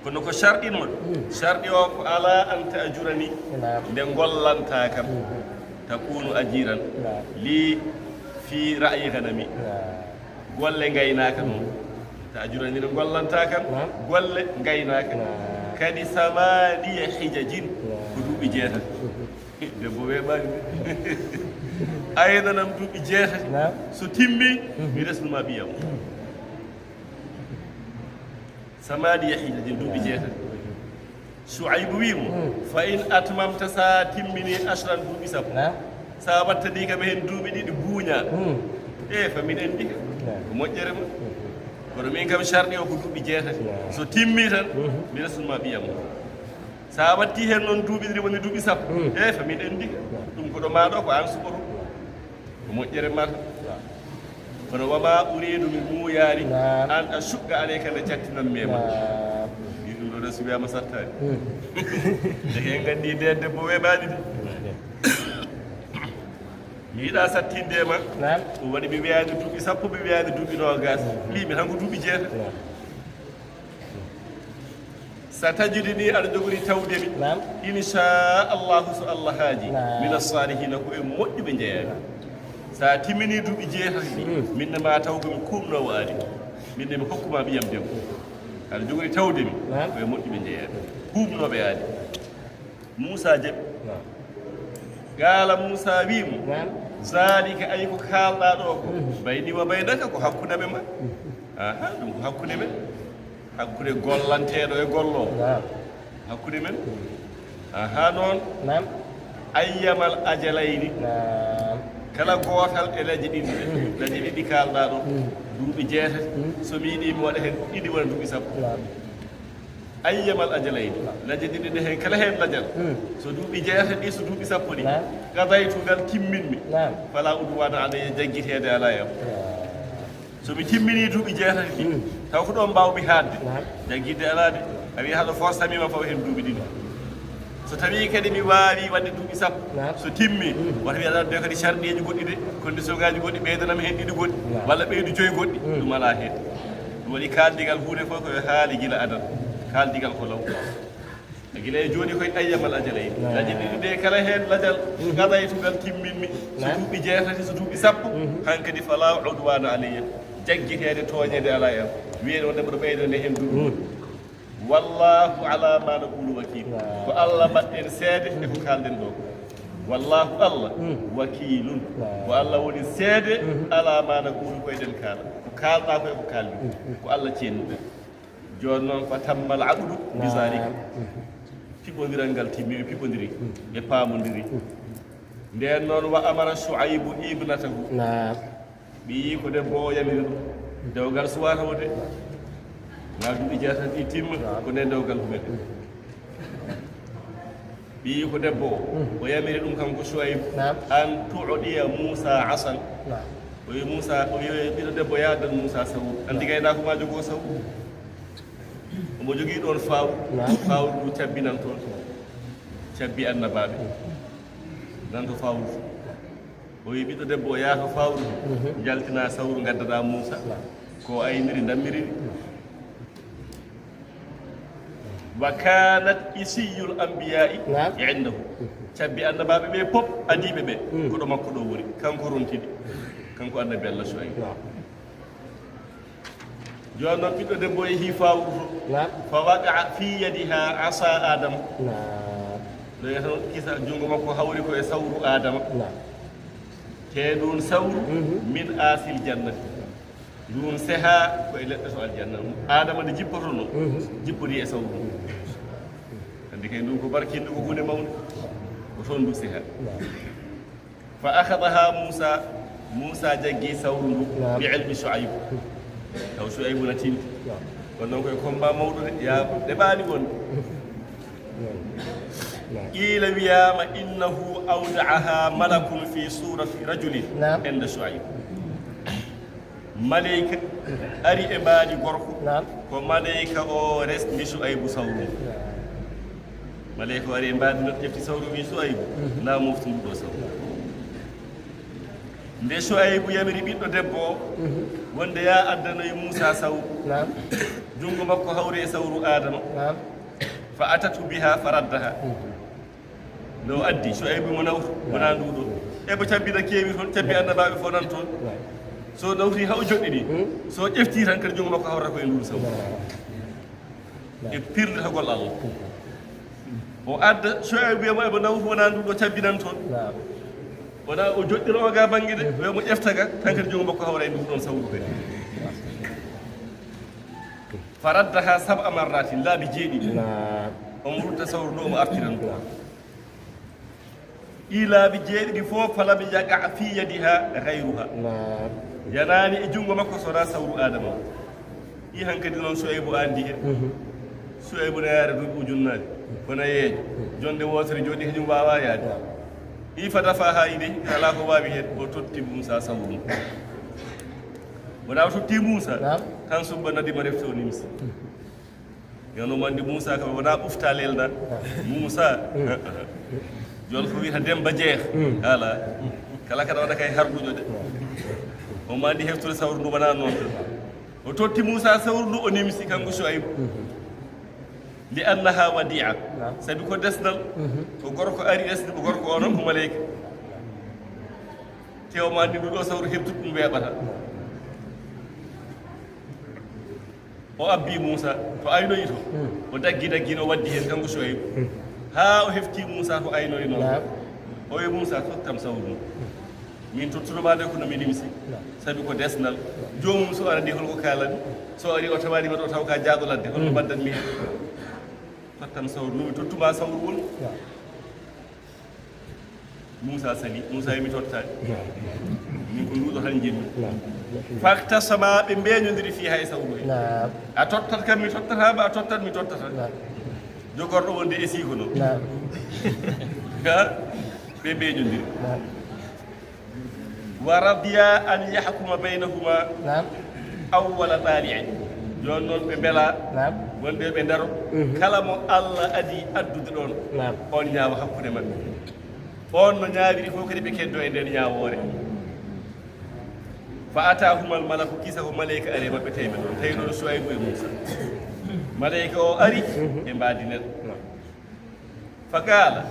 Kono ko sarɗin mo ɗum? Mm. Sarɗi o ko ala an ta'jurani, naam, nde ngollantaa kam. Mhm. Takunu ajiran, naam, li fi ra'yi ghanami. Naam. Golle ngaynaaka noon. Mhm. Ta'jurani nde ngollantaa kam, naam, golle ngaynaaka. Naam. Kadi samaniya hijajin, naam, ko duuɓi jeetati. Mhm. Debbo weeɓaani de. A yenanam duuɓi jeetati. Naam. So timmi, mhm, mi resnu ma ɓiyam. Samaniya hijajin, duuɓi jeetati. Shu'aybu wi mo, hmm, fa in atmamta, sa timmini ashran, duuɓi sappo. Naam. Sa wattani kam heen duuɓi ɗiɗi buuña. Hmm. E fa miɗa anndi ka. Naam. Ko moƴƴere ma. Hmm. Kono min kam sarɗi o ko duuɓi jeetati. Naam. So timmi tan, mhm, mi resnu ma ɓiyam. Sa watti heen noon duuɓi ɗiɗi woni duuɓi sappo. Hmm. E fa miɗa anndi ka. Naam. Ɗum ko ɗo ma ɗo ko aan suɓoto. Ko moƴƴere ma tan. Kono wa ma uriidu, mi muuyaani, naam, an ashuqqa alayka, nde cattinan mi e ma. Naam. Ɗi ɗum ɗo resi wiyama sattaani. Hmm. Nde hen nganndi nde debbo weeɓaani de. Mi yiɗa sattinde e ma. Naam. Ɗum waɗi mi wiyaani duuɓi sappo, mi wiyaani duuɓi noogas. Hmm. Mbiimi tan ko duuɓi jeetati. Naam. Satajiduni, aɗa jogori tawde mi. Naam. Insha Allahu, so Allah haaji. Naam. Mina salihiina, ko e moƴƴuɓe njeyaa. Naam. Sa timmini duuɓi jeetati ɗi, mm, min ne ma taw ko mi kuuɓnoowo aadi. Min ne mi hokkuma ɓiyam debbo. Aɗa jogori tawde mi, naam, ko e moƴƴuɓe njeyaa. Kuuɓnooɓe aadi. Muusa jaɓi. Naam. Qaala Muusaa wii mo, naam, zaalika, ay ko kaalɗaa ɗoo ko, mhm, bayni wa baynaka, ko hakkunde amen e maa. Mhm. Aha, ɗum ko hakkunde men. Hakkunde gollanteeɗo e golloowo. Naam. Hakkunde men. Mhm. Aha, noon. Naam. Ayyamal ajalayni. Naam. Kala gootal e laaje ɗiɗi ɗe. Mhm. Laaje ɗiɗi kaalɗaa ɗoo. Mhm. Duuɓi jeetati. Mhm. So mi yiɗii mi waɗa heen ɗiɗi wona duuɓi sappo. Naam. Ayyamal ajalayni. Laaje ɗiɗi ɗe heen, kala heen lajal. Hmm. So duuɓi jeetati ɗi, so duuɓi sappo ɗi. Naam. Qadaytu ngal timminmi. Naam. Fala udwana alayya, jaggiteede alaa e am. Naam. So mi timminii duuɓi jeetati ɗi, hmm, taw ko ɗoon mbaawmi haatde. Naam. Jaggitde alaa de. A wiya haɗo forsa mi ma faw heen duuɓi ɗiɗi. So tawii kadi mi waawii waɗde duuɓi sappo, naam, so timmi, mm, wata wiya ɗon de kadi sarɗiiji goɗɗi de, condition ngaaji goɗɗi, ɓeydanam heen ɗiɗi goɗɗi, naam, walla ɓeydu joyi goɗɗi, mm, ɗum alaa heen. Ɗum waɗi kaaldigal huunde fof ko e haali gila adan, kaaldigal ko law. Gila e jooni koye ayyamal ajalayni. Naam. Laaje ɗiɗi ɗe kala heen lajal, mhm, qadaytu ngal timminmi, so, naam, duuɓi jeetati, so duuɓi sappo, mhm, hankadi fala udwana alayya, jaggiteede tooñeede alaa e am. Wiyeede wonde mboɗo ɓeydande heen duuɓi, mm, goɗɗi. Wallaahu alaa maa naquulu wakiil. Waaw. Ko Allah mbaɗɗen seede e ko kaalɗen ɗoo. Wallaahu Allah, mm, wakiilun. Waaw. Ko Allah woni seede, mhm, alaa maa naquulu ko eɗen kaala. Ko kaalɗaa ko e ko kaalmi. Mm, mm. Ko Allah ceennuɗen. Jooni noon, fa tammal aqdu bi zaalik. Naam. Mm. Piɓondiral ngal timmi, ɓe piɓondiri. Mm. Ɓe paamondiri. Mm. Ndeen noon, wa amara Shuaybu ibnatahu. Naam. Ɓiyi ko debbo o yamiri ɗum. Dewgal suwata wode. Na duuɓi jeetati ɗi timma, ko nden dewgal humen. Ɓiyi ko debbo o. Mhm. O yamiri ɗum kanko Shuaybu. Naam. An tu'diya Muusa asan. Naam. O wi Muusa, o wi ɓiɗɗo debbo, ya addan Muusa sawru. Anndi gaynaako ma jogoo sawru. Omo jogii ɗoon fawru. Naam. Fawru ndu cabbinan toon. Cabbi annabaaɓe. Nan to fawru. O wi ɓiɗɗo debbo o, yaha to fawru. Mhm. Njaltina sawru, ngaddaɗa Muusa. Naam. Ko ayniri, ndammiri. Wa kanat isiyul anbiya'i, naam, indahu. Cabbi annabaaɓe ɓe pop, adiiɓe ɓe, mm, ko ɗo makko ɗo woni. Kanko ronti ɗi. Kanko annabi Allah Shuayb. Naam. Jooni noon ɓiɗɗo debbo yehi fawru to. Naam. Fa waqa'a fi yadiha asa Adam. Naam. No yahata noon kisa, junngo makko hawri ko e sawru Adama. Naam. Te ɗum sawru, mhm, min asil jannati. Ɗum seha ko e leɗɗe to aljanna. Adama nde jippoto noon, mhm, jippodi e sawru. Anndi kay ɗum ko barkinɗo, ko huunde mawnde. Ko toon ndu seha. Naam. Fa akhadaha Muusa, Muusa jaggi sawru ndu, naam, bi ilmi Shuayb. Taw Shuaybu na tinti. Naam. Kono noon koye combat mawɗo de, ya ɗeɓaani won. Naam. Naam. Qiila wiyaama, innahu awda'aha malakun fi surati rajulin, naam, inda Shuayb. Maleyka ari e mbaadi gorko. Naam. Ko maleyka o resndi Shuaybu sawru. Naam. Maleyka o ari e mbaadi no ƴefti sawru, wi Shuaybu, mhm, na moftu ndu ɗo sawru. Nde Shuaybu yamiri ɓiɗɗo debbo o, mhm, wonde ya addanoy Muusa sawru. Naam. Junngo makko hawri e sawru Adama. Naam. Fa atatu biha fa raddaha. Mhm. Nde o addi, Shuaybu mo nawtu, wona ndu ɗo. E mo cabbi na keewi toon, cabbi annabaaɓe fof nan toon. So nawti haa o joɗɗini, hmm, so ƴefti tan kadi junngo makko hawrata ko e ndu saw. E pirlitagol Allah. O adda, Shuaybu wiya mo e mo nawtu, wona ndu ɗo cabbi nan toon. Wona o joɗɗira o ga bannge de, wiya mo ƴefta ga, tan kadi junngo makko hawra e ndu ɗon sawru kadi. Fa raddaha sab'a marratin, laabi jeeɗiɗi. Naam. Omo rutta sawru ndu, omo artira ndu. Naam. Ɗi laabi jeeɗiɗi fof, falam yaqa fi yadiha ghayruha. Naam. Yanaani e junngo makko so wonaa sawru Adama o. Ɗi hankadi noon Shuaybu anndi heen. Mhm. Shuaybu na yaare duuɓi ujunnaaji. Kono yeejo. Jonde wootere jooɗi, kañum waawaa yaade. Naam. Ɗi fa dafaha ilayhi, alaa ko waawi heen. O totti Muusa sawru ndu. Wona o totti Muusa, naam, tan subba nadima refti o nimsi. Yo no mandi Muusa kam wona ɓufta lelna. Muusa. Jooni ko wiyata Demba Jeex. Mm. Ala. Kala kana waɗa kay harduɗo de. O mandi heftude sawru ndu wona noon tan. O totti Muusa sawru ndu, o nimsi kanko Shuaybu. Li annaha wadi'a. Naam. Sabi ko desnal. Mhm. Ko gorko ari resdi mo, gorko o noon ko maleyka. Te o mandi ndu ɗo sawru heɓtude ɗum weeɓata. O abbi Muusa to aynoyi to. Hmm. O daggi daggi no waddi heen kanko Shuaybu. Hmm. Haa o hefti Muusa to aynoyi noon. Naam. O wi Muusa, "Tottam sawru ndu. Min tottuno ma de ko no mi nimsi. Sabi ko desnal. Joomum so arani holko kaalami? So ari o tawaani ma ɗo taw ka jaaɗo ladde, holko mbaɗdan mi hen? Tottam sawru ndu, mi tottuma sawru won." Muusa sali, Muusa wi mi tottaani. Min ko nduɗo tan njiɗmi. Faktasama, ɓe mbeñodiri fiha e sawru he. A tottat kam mi tottata ma, a tottat mi tottata. Jogorɗo wonde e siko noon. Ha? Ɓe mbeñodiri. Wa radiya an yahkuma baynahuma awwala tali'in. Jooni noon ɓe mbela wonde ɓe ndaro. Kala mo Allah adi addude ɗoon, on ñaawa hakkunde maɓɓe. On no ñaawiri fof kadi ɓe keddo e nden ñaawoore. Fa atahuma al malaku, kisa ko maleyka ari e maɓɓe tawi ɓe ɗoon. Tawi noon Suwaybu e Muusa. Maleyka o ari, ɓe mbaadi nen. Fa qaala,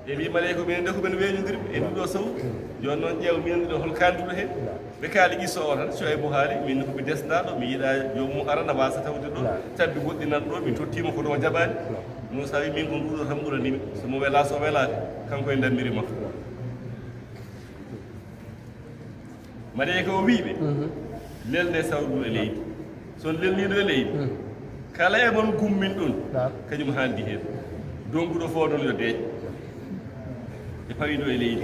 ɓe mbi maleyka, minen de ko men weñodirɓe e nduɗo sawru. Jooni noon ƴeew minen ɗo hol kanduɗo heen. Ɓe kaali qissa o tan, Suwaybu haali, min ko mi desnaaɗo, mi yiɗa joomum arana waasa tawde ɗo. Cabbi goɗɗi nan ɗo, mi tottiima kono o jaɓaani. Muusa wi, min ko nduɗo tan ɓuranimi. So mo wela, so welaade, kanko e ndammiri makko. Maleyka o wii ɓe, "Lelnee sawru ndu e leydi. So on lelnii ndu e leydi, kala e mon gummin ɗum, kañum haandi heen. Donguɗo fooɗon yo deeƴ." Ɓe pawi ndu e leydi.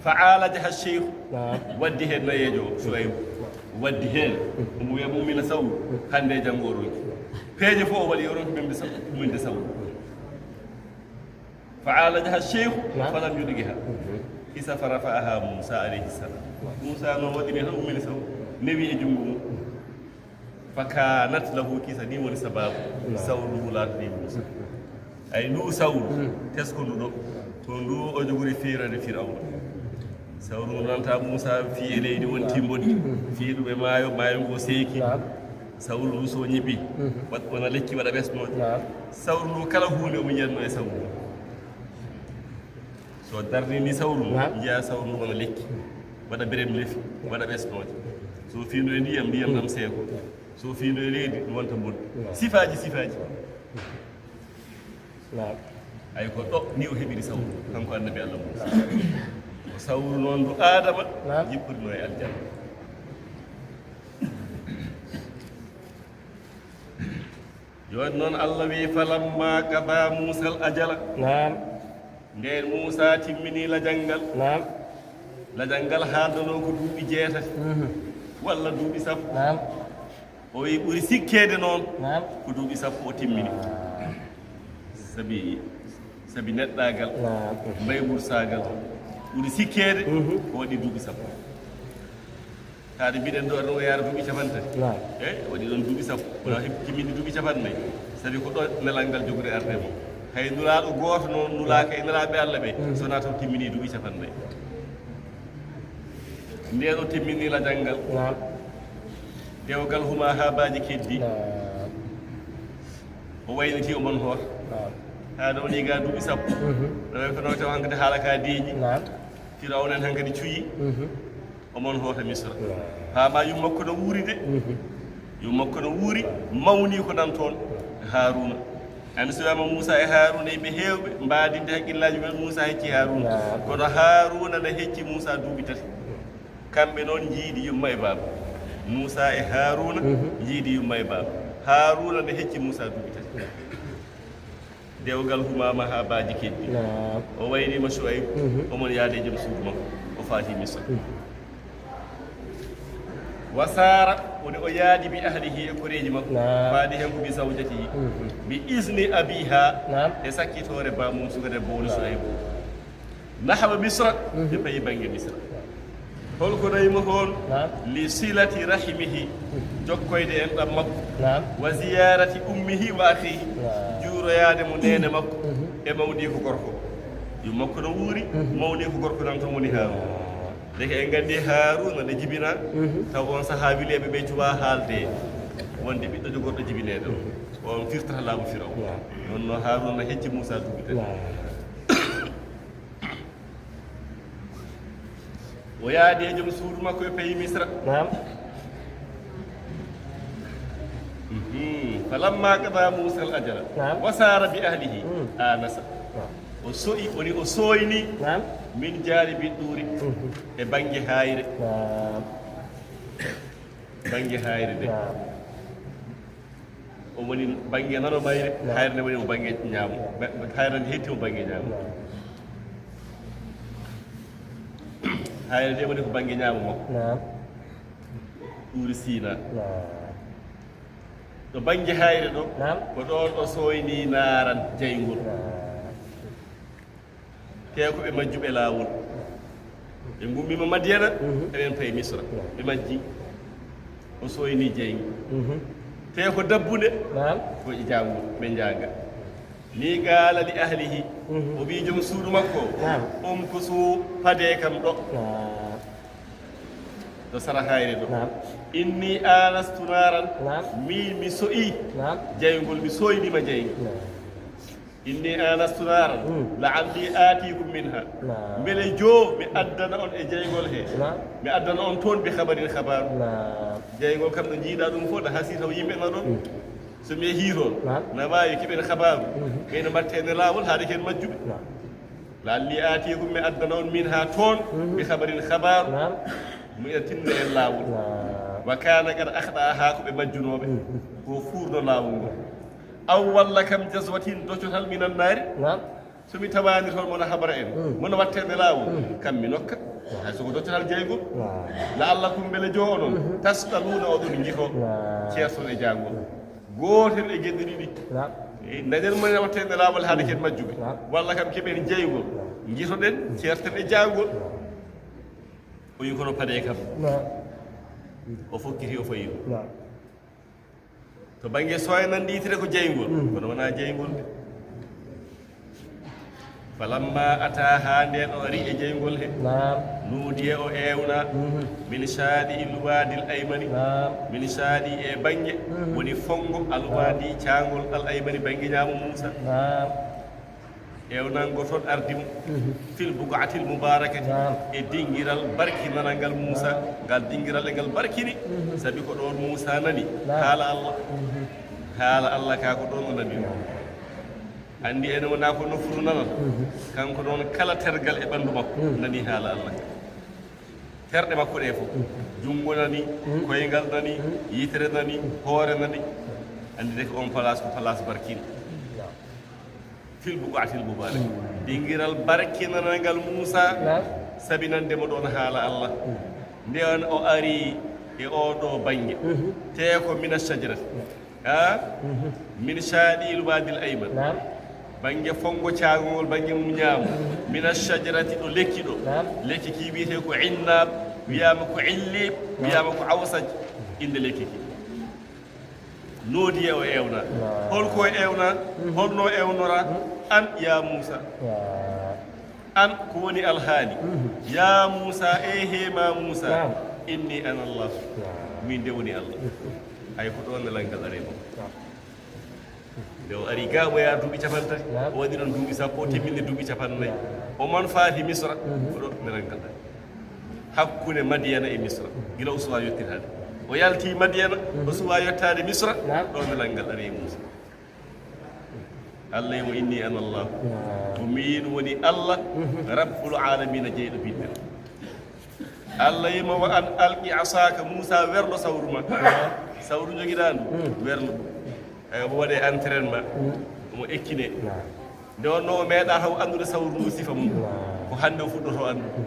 Fa aalajaha cheikhu, waddi heen nayeejo o, Suwaybu. Waddi heen, omo wiya mummina sawru, hannde e janngo o ronki. Peeje fof o waɗi, o ronki mumde sawru, mumde sawru. Fa aalajaha cheikhu falam yudgiha. Kisa fa rafa'aha Muusa alayhi salam. Muusa noon waɗi ni tan ummini sawru, newi e junngo mum. Fa kanat lahu, kisa ni woni sababu sawru ndu laatani Muusa. Ay ndu sawru, teskondu ɗo, ko ndu o jogori feerande Firawna. Sawru ndu nanta Muusa fii e leydi wonti mboddi, fii ɗum e maayo, maayo ngo seeki. Sawru ndu so ñiɓi, waɗ-, wona lekki waɗa ɓesnooje. Sawru ndu kala huunde omo yiyanno e sawru ndu. So darnini sawru ndu, njiya sawru ndu wona lekki, waɗa berem lefi, waɗa ɓesnooje. So fiindu e ndiyam, ndiyam ɗam seeko. So fiindu e leydi, ɗum wonta mboddi. Sifaaji, sifaaji. Ay ko ɗo ni o heɓiri sawru, kanko annabi Allah Muusa. Ko sawru noon ndu Aadama jippirno e aljanna. Jooni noon Allah wi, "Falamma qada Muusa al ajala." Naam. Ndeen Muusa timmini lajal ngal. Naam. Lajal ngal haaldanoo ko duuɓi jeetati. Mhm. Walla duuɓi sappo. Naam. O wi ɓuri sikkeede noon ko duuɓi sappo o timmini. Sabi, sabi neɗɗaagal, mbaymursaagal, ɓuri sikkeede ko waɗi duuɓi sappo. Haade mbiɗen ɗo, ɗo yaara duuɓi capanɗe tati. Eyi, waɗi ɗoon duuɓi sappo. Wona heɓ-, timmini duuɓi capanɗe nayi. Sabi ko ɗo nelal ngal jogori arde mo. Hay nulaaɗo gooto noon, nulaaka e nelaaɓe Allah ɓe, so wonaa taw timmini duuɓi capanɗe nayi. Ndeen o timmini lajal ngal. Naam. Dewgal huma haa baaji keddi. Naam. O wayniti o mon hoota. Naam. Haa ɗo woni ga duuɓi sappo. Mhm. Ɗo ɓe kono taw hankadi haala ka deeƴi. Naam. Firawna en hankadi cuyi. Mhm. O mon hoota Misra. Naam. Haa ma yumma kono wuuri de. Mhm. Yumma kono wuuri, mawni ko nan toon. Haaruuna. Anndi so wiyaama Muusa e Haaruuna yimɓe heewɓe mbaadinde hakkillaaji mumen, Muusa hecci Haaruuna. Naam. Kono Haaruuna ne hecci Muusa duuɓi tati. Kamɓe noon njiidi yumma e baaba. Muusa e Haaruuna njiidi yumma e baaba. Haaruuna ne hecci Muusa duuɓi tati. Dewgal humaama haa baaji keddi. Naam. O waynima Suwaybu, mhm, omon yaade e joom suudu makko. O faati Misra. Mhm. Wa saara, woni o yaadi bi ahlihi e koreeji makko. Naam. Faadi hen ko bi zawjatihi. Mhm. Bi izni abiha. Naam. E sakkitoore baamum suka debbo woni Suwaybu. Nahwa Misra, mhm, ɓe payi bannge Misra. Holko nayi mo toon? Naam. Li silati rahimihi, jokkoyde enɗam makko. Naam. Wa ziyarati ummihi wa akhihi, naam, juuroyaade mo neene makko, mhm, e mawniiko gorko. Yumma makko no wuuri, mhm, mawniiko gorko nan toon woni Haaruuna. Naam. Ndeke en nganndi Haaruuna ne jibina, mhm, taw on sahaa wileeɓe ɓe cuwa haalde wonde ɓiɗɗo jogorɗo jibineede o. Mhm. On firtata laamu Firawna. Naam. Noon no Haaruuna hecci Muusa duuɓi tati. Naam. O yaadi e joom suudu makko e payi Misra. Naam. Mhm. Falamma qada Muusa al ajala, naam, wa saara bi ahlihi, mm, anasa. Naam. O so'i, woni o sooyni. Naam. Min jaanibi tuuri. Mhm. E bannge haayre. Naam. Bannge haayre nde. Naam. O woni bannge nano mayre. Naam. Haayre nde woni o bannge ñaamo. Ba-, haayre nde hetti o bannge ñaamo. Naam. Haayre nde woni ko bannge ñaamo makko. Naam. Tuuri Siina. Naam. To bannge haayre ɗo, naam, ko ɗoon o sooyni naaran jayngol. Naam. Te ko ɓe majjuɓe laawol. Ɓe ngummiima Madiyana, mhm, eɓen payi Misra. Naam. Ɓe majji. O sooyni jayngol. Mhm. Te ko dabbunde, naam, ko e jaangol, ɓe njaanga. Ni qaala li ahlihi, mhm, o wii joom suudu makko, naam, umkusu, padee kam ɗo. Naam. To sara haayre ɗo. Naam. Inni aanastu naaran. Naam. Min mi so'i. Naam. Jayngol, mi sooyniima jayngol. Naam. Inni aanastu naaran. Mm. La'alli aatiikum minha. Naam. Mbele joo mi addana on e jayngol he. Naam. Mi addana on toon bi khabarin khabaaru. Naam. Jayngol kam no njiiɗa ɗum fof, na hasii taw yimɓe na ɗoon. Mm. So mi yehii toon, naam, na waawi keɓen khabaaru. Mm. Ɓe no mbaɗte e laawol haade ko en majjuɓe. Naam. La'alli aatiikum, mi addana on minha toon, mhm, bi khabarin khabaaru. Naam. Mo ina tinna en laawol. Naam. Wa kaana qad akhda'aha, ko ɓe majjunooɓe. Mhm. Ko fuurno laawol ngol. Aw walla kam jazwatin, doccotal minan naari. Naam. So mi tawaani toon mo na habra en, mm, mo na waɗte e laawol, mm, kam mi nokka. Naam. Hay so ko doccotal jayngol. Naam. La'allakum, mbele joo onon, mhm, tas'aluuna, oɗon njito. Naam. Ceerton e jaangol. Gootel e geɗe ɗiɗi. Naam. E, ndañen mo ina waɗte e laawol haade ko en majjuɓe. Naam. Walla kam keɓen jayngol. Naam. Njitoɗen, ceerten e jaangol. Naam. O yi kono padee kam. Naam. O fokkiti, o fayi ɗum. Naam. To bannge sooya nan ɗiitire ko jayngol, mm, kono wonaa jayngol de. Falamma ataa, haa ndeen o ari e jayngol he. Naam. Nuudiya, o eewna. Mhm. Min shaati'il waadil aymani. Naam. Min shaati'i, e bannge, mhm, woni fonngo, al waadi, naam, caangol, al aymani, bannge ñaamo Muusa. Naam. Eewnango toon ardi mo. Mhm. Fil buq'atil mubarakati. Naam. E dingiral barkinanangal Muusa. Naam. Ngal dingiral e ngal barkini. Mhm. Sabi ko ɗoon Muusa nani, naam, haala Allah. Mhm. Haala Allah ka ko ɗoon o nani. Naam. Anndi ene wonaa ko nofru nanata. Mhm. Kanko noon kala tergal e ɓanndu makko, mhm, nani haala Allah. Terɗe makko ɗe fof. Mhm. Junngo nani, mhm, koyngal nani, mhm, yitere nani, mhm, hoore nani. Anndi de ko on place ko place barkiɗo. Naam. Fil buq'atil mubarak. Mhm. Dingiral barkinanangal Muusa, naam, sabinande mo ɗoon haala Allah. Mhm. Nde on o ari e oo ɗoo bannge. Mhm. Te ko mina shajarati. Naam. Ha? Mhm. Min shaati'il waadil ayman. Naam. Bannge fonngo caangol, bannge mum ñaamo. Mhm. Mina shajarati, ɗo lekki ɗo. Naam. Lekki ki wiyetee ko innaab, wiyaama ko illiib, naam, wiyaama ko awsaj. Innde lekki ki. Nuudiya, o eewna. Naam. Hol ko o eewna? Mhm. Holno o eewnora? Mhm. An, yaa Muusa. Naam. An, ko woni alhaali? Mhm. Yaa Muusa, e he ma Muusa. Naam. Inni ana Allah. Naam. Min de woni Allah. Mhm. Hay ko ɗoon nelal ngal ari mo. Naam. Nde o ari ga, o yaa duuɓi capanɗe tati. Naam. O waɗi ɗoon duuɓi sappo, o timmini duuɓi capanɗe nayi. Naam. O man faati Misra, mhm, ko ɗo nelal ngal ari. Hakkunde Madiyana e Misra. Gila o suwaa yottirde. O yalti Madiyana, mhm, o suwaa yottaade Misra, naam, ɗoon nelal ngal ari e Muusa. Allah yi mo, inni ana Allah. Naam. Ko miin woni Allah, mhm, Rabbul aalamiina, jeyɗo bidde. Allah yi mo, wa an alqi asaaka, Muusa, werlo sawru ma. Naam. Sawru njogiɗaa ndu, mm, werlo ɗum. Eyi, omo waɗee entraînement, mm, omo ekkine. Naam. Nde wonnoo o meeɗaa taw anndude sawru ndu sifa mum. Naam. Ko hannde o fuɗɗotoo anndude.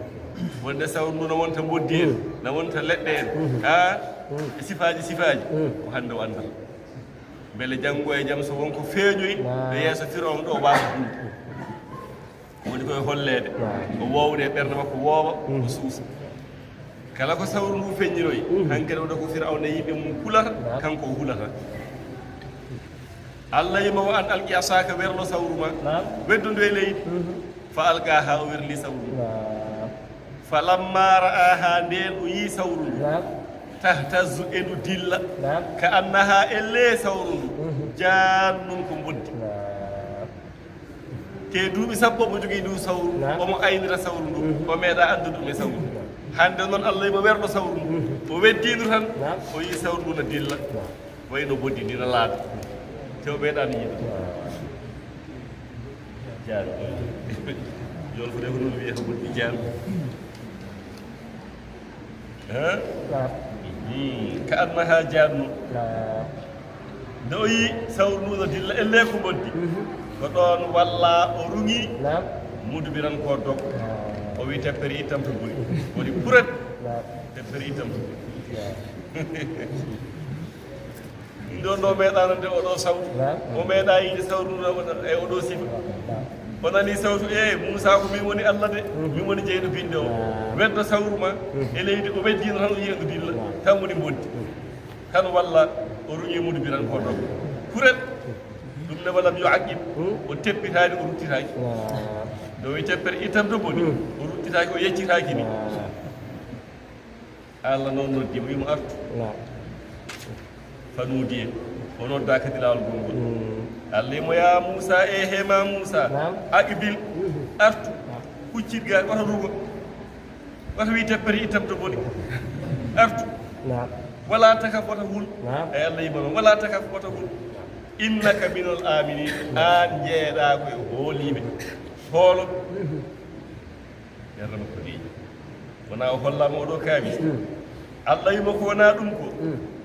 Wonde sawru ndu na wonta mboddi en, mm, na wonta leɗɗe en. Mm. Haa? Mm. E sifaaji, sifaaji. Mm. Ko hannde o anndaa. Mbele janngo e jam so won ko feeñoyi, naam, e yeeso Firawna ɗo, o waawa ɗum. Woni koye holleede. Naam. O woowde e ɓernde makko woowa, mm, o suusa. Kala ko sawru ndu feññinoyi, mm, hankadi oɗo ko Firawna e yimɓe mum kulata, naam, kanko o hulata. Allah yi mo, wa an alqi asaaka, werlo sawru ma. Naam. Weddu ndu e leydi. Mhm. Fa alqaaha, o werli sawru ndu. Naam. Falamma ra'aha, ndeen o yii sawru ndu. Naam. Tahtazzu, e ndu dilla. Naam. Ka annaha, ellee sawru ndu. Mhm. Jaannun, ko mboddi. Naam. Te duuɓi sappo omo jogii ndu sawru. Naam. Omo aynira sawru ndu. Mhm. O meeɗaa anndude ɗum e sawru ndu. Hannde noon Allah yi mo werlo sawru ndu. Mhm. O weddii ndu tan. Naam. O yii sawru ndu na dilla. Naam. Wayno mboddi ni na laaɓi. Te o meeɗaano yiide. Jaari. Jolfude ko noon wiyata wonde jaan. Hein? Ka annaha jaanno. Nde o yi sawru ndu no dilla, elle ko mboddi. Ko ɗoon walla o ruŋi, mudbiran ko dog. O wi teppere ittam to buri. Woni puret, teppere ittam to buri. Ɗum ɗo, ɗo meeɗa nande oɗo sawtu. O meeɗa yiide sawru ndu e oɗo sifa. O nani sawtu, e Muusa, ko min woni Allah de, min woni jeyɗo binde o. Weddo sawru ma e leydi, o weddino tan, o yiya ndu dilla, tan woni mboddi. Tan walla o ruŋi mudbiran ko dog. Puret. Ɗum ne walam yo aqqib, o teppitaani, o ruttitaaki. Nde o wi teppere ittam to boni, o ruttitaaki, o yeccitaaki ni. Allah noon noddi mo, wi mo artu. Fanuudiye, o nodda kadi laawol gongol. Allah wi mo, ya Muusa, e he ma Muusa, aqbil, artu, huccit ga, wata rugo, wata wi teppere ittam to boni, artu. Wala takaf, wata hul. Ay Allah wi mo noon, wala takaf, wata hul. Innaka minal aminin, aan njeeɗa ko e hooliiɓe. Hoolo. Ɓernde makko deeƴi. Wona o hollaama oɗo kaamis. Allah wi mo ko wona ɗum ko.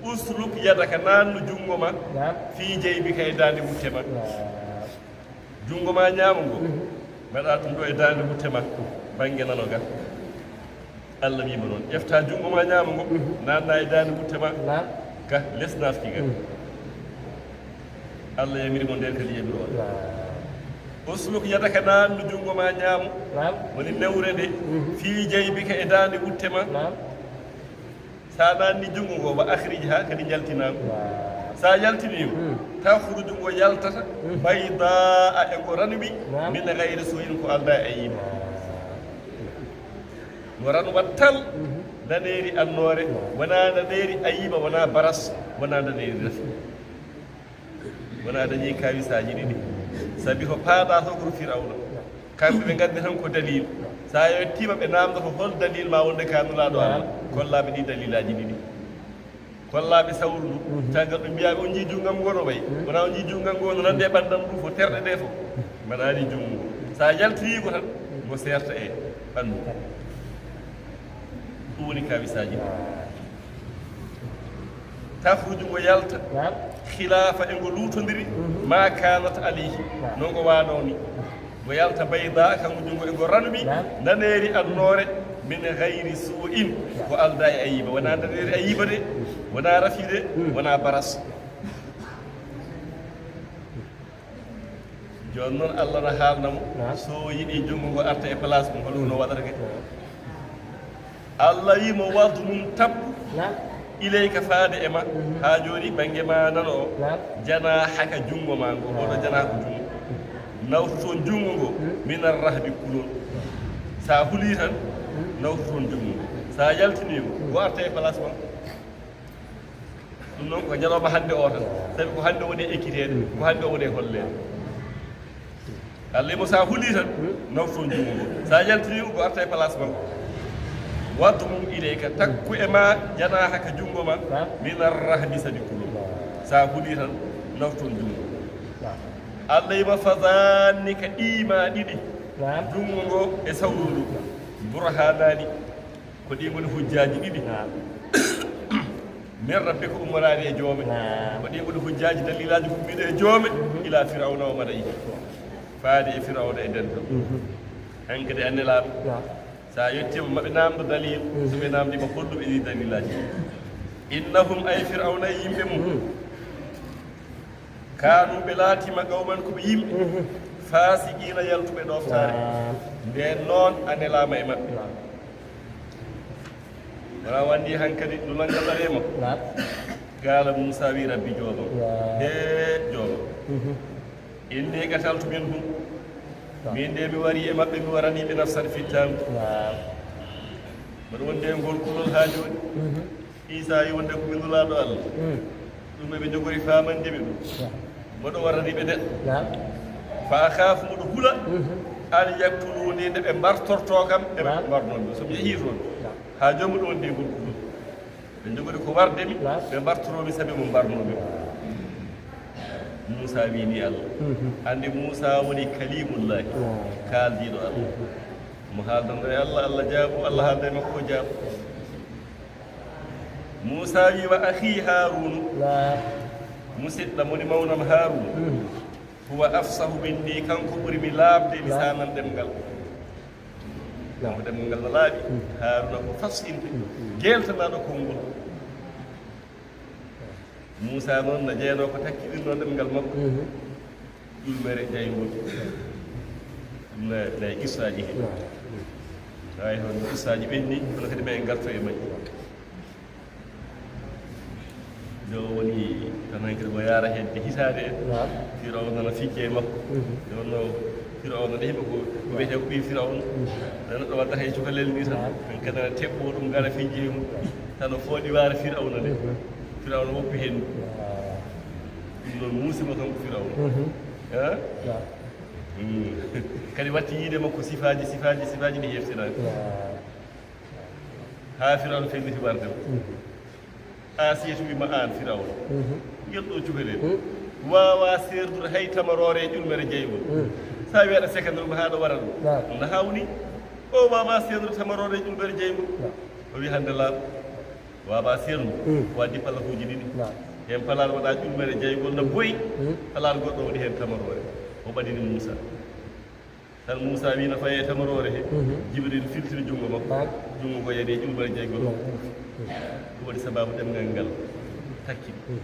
Usluk yadaka, naannu junngo ma. Fii jaybika, e daande wutte ma. Junngo ma ñaamo ngo. Mbaɗa ɗum ɗo e daande wutte ma. Bannge nano ga. Allah wi mo noon. Ƴefta junngo ma ñaamo ngo. Naanna e daande wutte ma. Ga les nafki ga. Allah yamiri mo nden kadi yamiro on. Usluk yadaka, naannu junngo ma ñaamo. Woni newre nde. Fii jaybika, e daande wutte ma. Sa naanni junngo ngo, wa akhrijha, kadi jaltinaa ngo. Sa yaltini ngo, takhruju, ngo yaltata, baydaa, e ngo ranwi, min ghayri su'in, ko aldaa e ayiba. Ngo ranwat tal, ndaneeri annoore, wonaa ndaneeri ayiba, wonaa baras, wonaa ndaneeri rafi. Wona dañi kawisaaji ɗiɗi. Sabi ko paaɗa to ko Firawna. Kamɓe ɓe nganndi tan ko dalil. So a yettiima ɓe naamndoto hol dalil ma wonde ka Nulaaɗo Allah. Kollaaɓe ɗi dalilaaji ɗiɗi. Kollaaɓe sawru ndu. Tagal ɓe mbiyaa ɓe on njii junngo am ngo no wayi. Wona on njii junngo am ngo no nande e ɓanndam ndu fof, terɗe ɗe fof. Mbaɗaani junngo. So a yaltinii ko tan, ngo seerta e ɓanndu. Ɗum woni kawisaaji ɗi. Takhruju, ngo yalta, khilafa, e ngo luutondiri, ma kanat alayhi, no ngo waanoo ni. Ngo yalta bayda, kanko junngo e ngo ranwi, ndaneeri annoore, min ghayri su'in, ko aldaa e ayiba. Wonaa ndaneeri ayiba de, wonaa rafi de, wonaa baras. Jooni noon, Allah na haalna mo, so yiɗi junngo ngo arta e place mum, hol no waɗata kadi? Allah wi mo, wadmum, tappu, ilayka, faade e ma, haa jooni bannge ma nano o, janahaka, junngo ma ngo, oɗo janaaha ko junngo. Nawtu toon junngo ngo, minar rahbi, kulol. So a hulii tan, nawtu toon junngo ngo. So a yaltinii ngo, ngo arta e place ma. Ɗum noon ko ñalawma hannde o tan, sabi ko hannde woni e ekkiteede, ko hannde o woni e holleede. Allah mo, so a hulii tan, nawtu toon junngo ngo. So a yaltinii ngo, ko arta e place makko. Wadmum ilayka, takku e ma, janahaka, junngo ma, minar rahbi, sabi kulol. So a hulii tan, nawtu toon junngo ngo. Allah wi mo, fadhannika, ɗii ma ɗiɗi, junngo ngo e sawru ndu, burhanaani. Ko ɗi ngoni hujjaaji ɗiɗi. Min rabbika, ummoraade e joome. Ko ɗi ngoni hujjaaji, dalilaaji, ummiiɗo e joome. Ila Firawna wa mala'ihi. Faade e Firawna e dental. Hankadi a nelaaɗo. So a yettiima, ma ɓe naamndo dalil. So ɓe naamndiima, holɗum e ɗi dalilaaji? Innahum, ay Firawna e yimɓe mum. Kaanu, ɓe laatiima, qawman, ko ɓe yimɓe, faasiqiina, yaltuɓe ɗooftaare. Ndeen noon, a nelaama e maɓɓe. Wona wanndi hankadi, nulal ngal ari e makko. Qaala Muusaa, wi, rabbi, joomam. He joomam. Inni qataltu minhum. Min de mi warii e maɓɓe, mi waranii ɓe nafsan, fittaandu. Mboɗo wondi e ngol kulol haa jooni. Iisaa wi wonde ko mi nulaaɗo Allah. Ɗum eɓe njogori faamande mi ɗum. Mboɗo warani ɓe neɗɗo. Fa akhaafu, mboɗo hula. An yaqtuluuni, nde ɓe mbartortoo kam, eɓe mbarnoo mi. So mi yehii toon, haa jooni mboɗo wondi e ngol kulol. Ɓe njogori ko warde mi, ɓe mbartoroo mi sabi mo mbarnoo mi. Muusa wiini Allah. Mhm. Annde Muusa woni Kalimullahi, Naam. kaaldiiɗo Allah. Mhm. Mo haaldanɗo e Allah, Allah jaabo, Allah haalda e makko, o jaabo. Muusa wii, "Wa akhii Haaruunu." Naam. Musidɗam woni mawnam Haaruun. Mhm. "Huwa afsahu minni," kanko ɓuri mi laaɓde, mi Naam. saanan ɗemngal. Naam. Kanko ɗemngal ngal no laaɓi. Mhm. Haaruuna ko fasinde, Mhm. geeltanaaɗo konngol. Muusa noon no jeyanoo ko takkiɗinno ɗemngal makko. Mhm. Ƴulmere jayngol. Ɗum na, na e qissaaji heen. Naam. Hay hono qissaaji ɓenni, kono kadi ma en ngarto e majji. Nde o woni tan hankadi ko yaara hedde hitaande en. Naam. Firawna nana fijja e makko. Mhm. Nde wonno Firawna nde himɓe ko, ko wiyetee ko ɓii Firawna. Mhm. Nana ɗo waddata e cukalel ni tan. Naam. En kadi nana teɓɓo ɗum gara fijje e mum. Tan o fooɗi waare Firawna nde. Mhm. Firawna woppi heen. Waaw. Ɗum ɗoon muusi mo kanko Firawna. Mhm. Eh? Waaw. Mm. Kadi watti yiide makko sifaaji, sifaaji, sifaaji ɗi heftinaani. Waaw. Haa Firawna felliti warde mo. Mhm. Asiyatu wi ma aan Firawna. Mhm. Ngel ɗo cukalel. Mhm. Waawa seerdude hay tamaroore e ƴulmere jeyngol. Mhm. So a wiyaɗa sekandere ɗum haa ɗo wara ɗum. Waaw. Ɗum na hawni. O waawa seerdude tamaroore e ƴulmere jeyngol. Waaw. O wi hannde laaɓa. Waawa seerdu. Mhm. Ko addi palahuuji ɗiɗi. Waaw. Heen palaar waɗa ƴulmere jeyngol na boyi. Mhm. Palaar goɗɗo waɗi heen tamaroore. O ɓadini Muusa. Tan Muusa wii no faye tamaroore he. Mhm. Jibril filtini junngo makko. Waaw. Junngo ngo yani e ƴulmere jeyngol. Waaw. Ɗum woni sababu ɗemngal ngal takki. Mhm.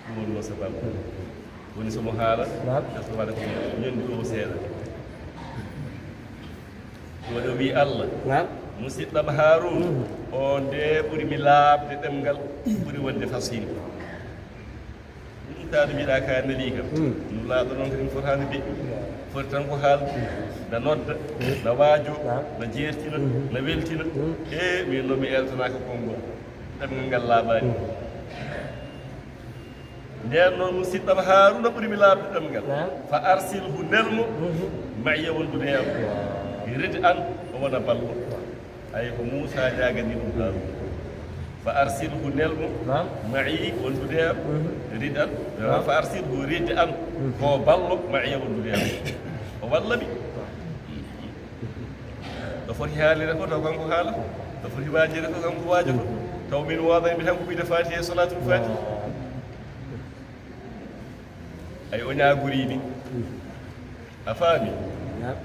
Ɗum woni noon sababu. Mhm. Woni so mo haala, Waaw. Tawa ko ñande o seeɗa. Ɗum woni o wii Allah, Waaw. Musidɗam Haaruun, Mhm. o nde ɓuri mi laaɓde ɗemngal, ɓuri wonde fasinde. Ɗum taade mbiɗa ka neli kam. Mm. Nulaaɗo noon kadi fotaani deƴƴu. Foti tan ko haalde. Na nodda, Mm. na waajo, Naam. na jeertina, Mm. na weltina. Mm. E min noon mi eltanaaka konngol. Ɗemngal ngal laaɓaani. Mm. Ndeen noon musidɗam Haaruuna ɓuri mi laaɓde ɗemngal. Naam. Fa arsilhu nel mo, Mhm. ma'iya wondude e am. Waaw. Rid an o wona ballo. Ay ko Muusa jaagani ɗum Haaruuna. Fa arsilhu nel mo, Naam. ma'i wondude e am, Mhm. rid an, Naam. fa arsilhu rid an, Mhm. ko ballo ma'i wondude e am. O walla mi. Ɗo foti haalire fof taw kanko haala, ɗo foti waajire fof kanko waajoto. Mhm. Taw min woodani mi tan ko wiide Faatiha e Salaatul Faatiha. Waaw. Ay o ñaagorii mi. Mhm. A faami? Naam.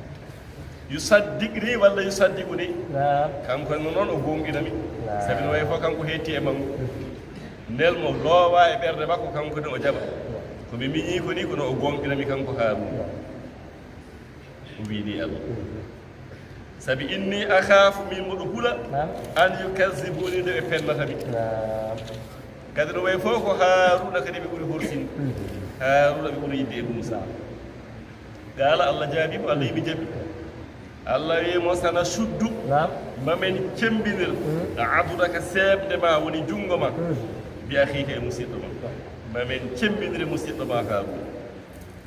Yusaddiqni walla yusaddiquni? Naam. Kanko ne noon o goonɗina mi. Naam. Sabi no wayi fof kanko heetti e makko. Nel mo loowa e ɓernde makko kanko ne o jaɓa. Naam. Ko mi miñii ko ni kono o goonɗina mi kanko Haaruuna. Naam. O wiini Allah. Mhm. Sabi inni akhaafu min mboɗo hula Naam. an yukazzibuni nde ɓe pennata mi. Naam. Kadi no wayi fof ko Haaruuna kadi ɓe ɓuri horsinde. Mhm. Haaruuna ɓe ɓuri yidde e Muusa. Qaala Allah jaabii mo, Allah yimi jabi. Allah wi mo sana suddu Naam. mamin cembinir Mhm. adudaka seeɓnde ma woni junngo ma Mhm. bi akhiika e musidɗo ma. Mamin cembinir musidɗo ma Haaruuna.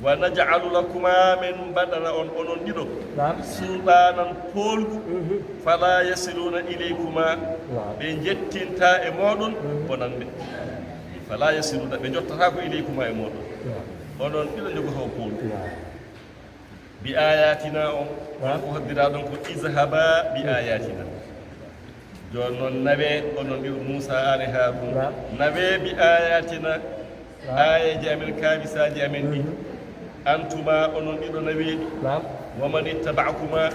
Wa naj'alu lakuma min mbaɗana on onon ɗiɗo Naam. sultaanan poolgu Mhm. fala yasiluna ilaykuma Naam. ɓe jettinta e mooɗon Mhm. bonande. Fala yasiluna ɓe jottataako ilaykuma e mooɗon. Naam. Onon ɗiɗo jogoto poolgu. Naam. Bi ayatina on, Naam. on ko hoddiraaɗon ko izhaba bi ayatina. Jooni noon nawee onon ɗiɗo Muusa aan e Haaruuna. Naam. Nawee bi ayatina Naam. aayeeji amen kaamisaaji amen ɗi. Mhm. Antuma onon ɗiɗo nawee ɗi. Naam. Wa man ittaba'akuma,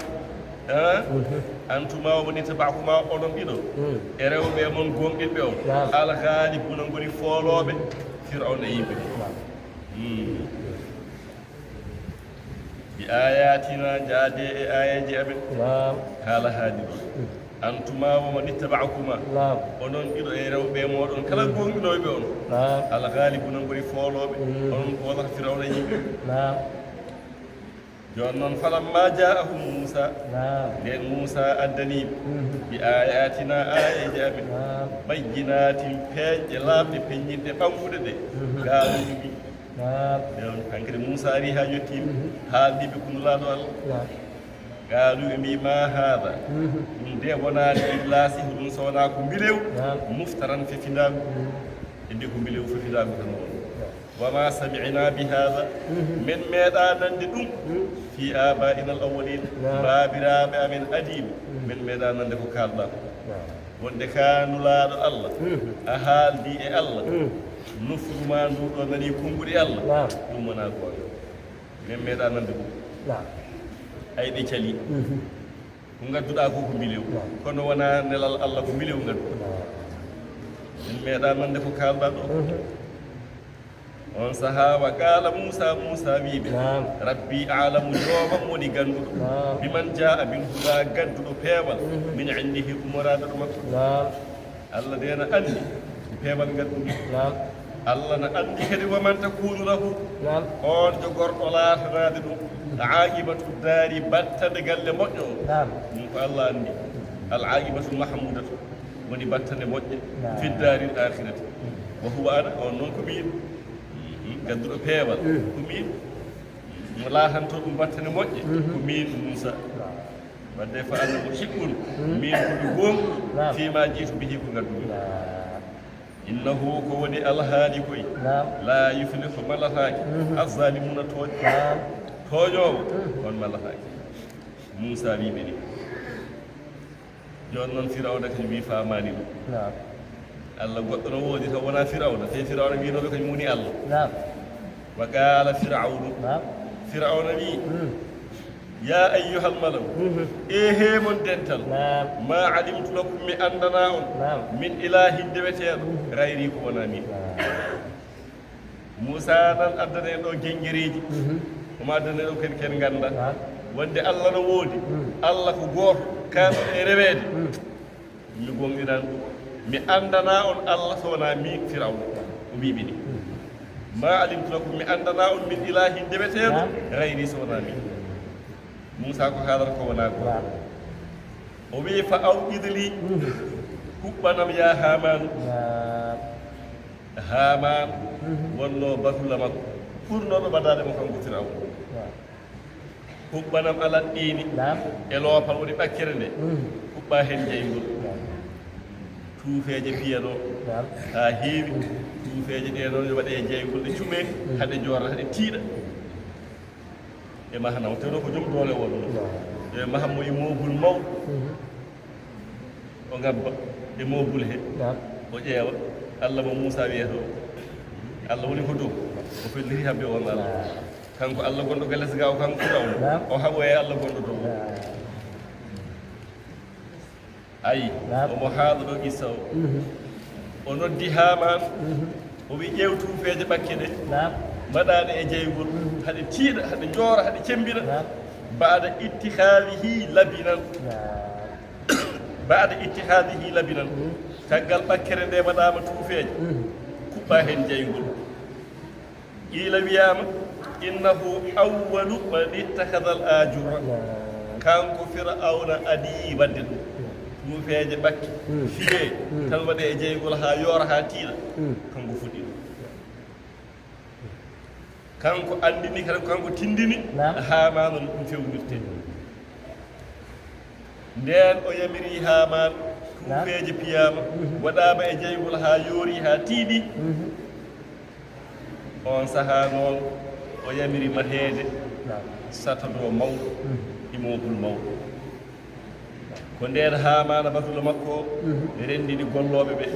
ah? Mhm. Antuma wa man ittaba'akuma onon ɗiɗo. Mhm. E rewɓe mon goonɗinɓe on. Naam. Al ghalibuna ngoni foolooɓe Firawna e yimɓe. Naam. Hmm. Bi ayatina, njaade e aayeeji amen. Naam. Haala haadi ɗo. Antuma wa man ittaba'akuma. Naam. Onon ɗiɗo e rewɓe mooɗon kala Mm. goonɗinooɓe on. Naam. Al ghalibuna ngoni foolooɓe. Mm. Onon ko wonata Firawna e yimɓe. Naam. Jooni noon, falamma ja'ahum Muusa. Naam. Nden Muusa addani ɓe. Mhm. Bi ayatina, aayeeji amen. Naam. Bayyinatin, peeƴɗe laaɓɗe, peññinɗe, ɓannguɗe ɗe. Mhm. Qaalu ɓe mbi. Naam. Nden hankadi Muusa ari haa yettii ɓe. Mhm. Haaldi ɓe ko Nulaaɗo Allah. Naam. Qaalu ɓe mbi, ma haada. Mhm. Ɗum de wonaani illa sihrun so wonaa ko mbilew. Naam. Muftaran fefindaangu. Mhm. Ɓe mbi ko mbilew fefindaangu tan woni. Naam. وما سمعنا بهذا, min meeɗaa nande ɗum, في آبائنا الأولين, baabiraaɓe amen adiiɓe, min meeɗaa nande ko kaalɗaa ko. Wonde ka Nulaaɗo Allah, a haaldi e Allah, nofru ma ndu ɗo nani konnguɗi Allah, ɗum wonaa goonga. Min meeɗaa nande ɗum. Ay, ɗe calii. Ko ngadduɗaa ko, ko mbilew. Kono wonaa nelal Allah, ko mbilew ngadduɗaa. Min meeɗaa nande ko kaalɗaa ɗo. On sahaa, وقال موسى, Muusaa wii ɓe, ربي أعلم, Joomam woni gannduɗo, بمن جاء بالهدى, gadduɗo peewal, من عنده, ummoraade ɗo makko. Allah de na anndi peewal ngadduɗo. Allah na anndi kadi وما تكون له, on jogorɗo laatanaade ɗum, عاقبة الدار, battane galle moƴƴo o. Ɗum ko Allah anndi. العاقبة المحمودة, woni battane moƴƴe, في الدار الآخرة. وهو, ana, on noon ko miin. Gadduɗo peewal, ko miin. Mo laatanto ɗum battane moƴƴe, ko miin Muusaa. Wadde فأنا محق, miin ko mi goongu, فيما جئت به, ko ngaddu-mi. إنه, ko woni alhaali koy, لا يفلح, malataake, الظالمون, tooñ-, tooñoowo, on malataake. Muusaa wii ɓe ni. Jooni noon Firawna kañum wii faamaani ɗum. Allah goɗɗo no woodi taw wonaa Firawna, te Firawna wiinooɓe kañum woni Allah. وقال فرعون, Firawna wii, يا أيها الملأ, eehee mon dental, ما علمت لكم, mi anndanaa on, من إله, deweteeɗo, غيري, ko wonaa miin. Muusaa nan addana en ɗo gengereeji. Omo addana en ɗo ken, ken ngannda wonde Allah no woodi. Allah ko gooto, kaaɗo e reweede. Mi goonɗinan ɗum. Mi anndanaa on Allah so wonaa mi Firawna. O wii ɓe ni, ما علمت لكم, mi anndanaa on, من إله, deweteeɗo, غيري, so wonaa mi. Muusaa ko haalata ko wonaa ko. O wii, فأوقد لي, huɓɓanam yaa Haamaanu. Haamaan wonnoo batula makko ɓurnooɗo ɓadaade mo kanko Firawna. Huɓɓanam alal ɗiini e loopal woni ɓakkere nde. Huɓɓa heen jeyngol. Tuufeeje piyanoo haa heewi. Tuufeeje ɗee noon yo waɗe e jeyngol, ɗe cumee, haɗe njoora, haɗe tiiɗa. E mahana o teno ko joom doole wonno. E maha mo e moobul mawɗo. O ngabba e moobul he. O ƴeewa Allah mo Muusaa wiyetoo. Allah woni ko dow. O felliti habde on Allah. Kanko Allah gonɗo ka les ga o, kanko Firawna. O haɓo e Allah gonɗo dow. Ayi, omo haala ɗo qissa o. O noddi Haamaan, o wi, ƴeew tuufeeje ɓakke ɗe, mbaɗaaɗe e jeyngol, haɗe tiiɗa, haɗe njoora, haɗe cemmbina. Baada ittihaadihi labinan. Baada ittihaadihi labinan. Caggal ɓakkere nde mbaɗaama tuufeeje, kuɓɓa heen jeyngol. Qiila wiyaama, innahu awwalu man ittakhadha al-aajura. Kanko Firawna adii waɗde ɗum. Tuufeeje ɓakke, fiyee, tan waɗee e jeyngol haa yoora, haa tiiɗa. Kanko fuɗɗi ɗum. Kanko anndini, kanko, kanko tinndini Haamaana no ɗum fewnirtee. Ndeen o yamiri Haamaan, tuufeeje piyaama, waɗaama e jeyngol haa yoori, haa tiiɗi. Oon sahaa noon, o yamiri maheede satadoo mawɗo e moobul mawɗo. Ko ndeen Haamaana batula makko renndini gollooɓe ɓe.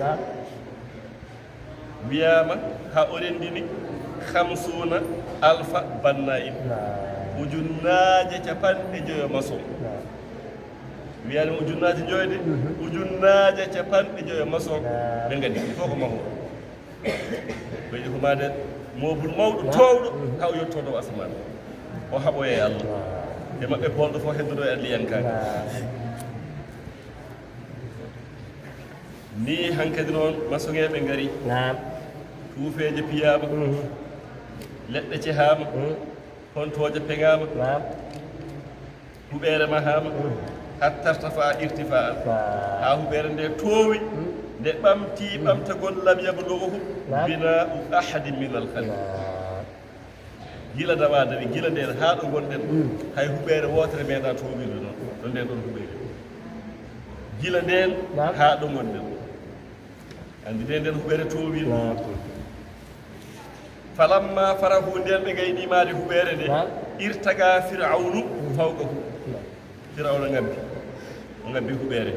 Wiyaama haa o renndini khamsuuna alfa bannaa in. Ujunnaaje capanɗe joyo maçon. Wiyaani ujunnaaje joyo de, ujunnaaje capanɗe joyo maçon. Ɓe ngadi fof ko mahooɓe. Ɓe ƴeew ko maade moobul mawɗo, toowɗo, haa o yotto dow asamaan. O haɓoya e Allah. E maɓɓe bonɗo fof heddoto e adliyankaagal. Ni hankadi noon masoŋeeɓe ngari. Naam. Tuufeeje piyaama. Leɗɗe cehaama. Hontooje peŋaama. Naam. Huɓeere mahaama. Hatta irtafa'a irtifa'an. Haa huɓeere nde toowi, nde ɓamti ɓamtagol lam yablughhu bina'u ahadin min al-khalqi. Gila dawa dawi, gila ndeen haa ɗo ngonɗen, hay huɓeere wootere meeɗa toowirde noon, ɗo ndeen ɗoon huɓeere. Gila ndeen haa ɗo ngonɗen. Anndi ndeen, ndeen huɓeere toowiino. Naam. Falamma farahu, nden ɓe gayni maade huɓeere nde, naam, irtaga Fir'awnu, mhm, fawqahu. Naam. Fir'awna ngabbi. O ngabbi huɓeere.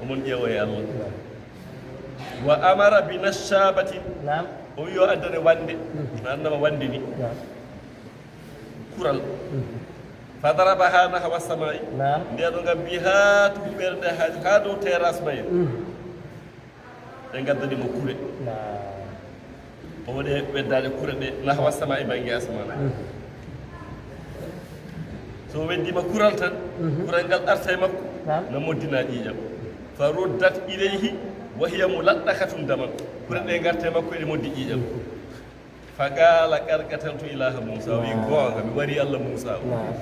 Omon ƴeewo e Allah. Naam. Wa amara bi nashabati. Naam. O wi yo addane wande. Mhm. No annama wande ni. Naam. Kural. Mhm. Fa darabaha nahwa samai. Naam. Nde ɗo ngabbi haa to huɓeere nde, haa, haa dow terrasse mayre. Mhm. Ɓe ngaddani mo kure. Naam. O waɗi ɓeddaade kure ɗe nahwa sama e bannge asamaan. Mhm. So o weddima kural tan, mhm, kural ngal arta e makko, naam, na moddina ƴiiƴam. Fa ruddat ilayhi wa hiya mulaɗɗakhatun daman. Kure ɗe ngarta e makko, eɗe moddi ƴiiƴam. Mhm. Fa qaala qad qataltu ilaha Muusa. O wi, naam, goonga, mi wari Allah Muusa o. Naam.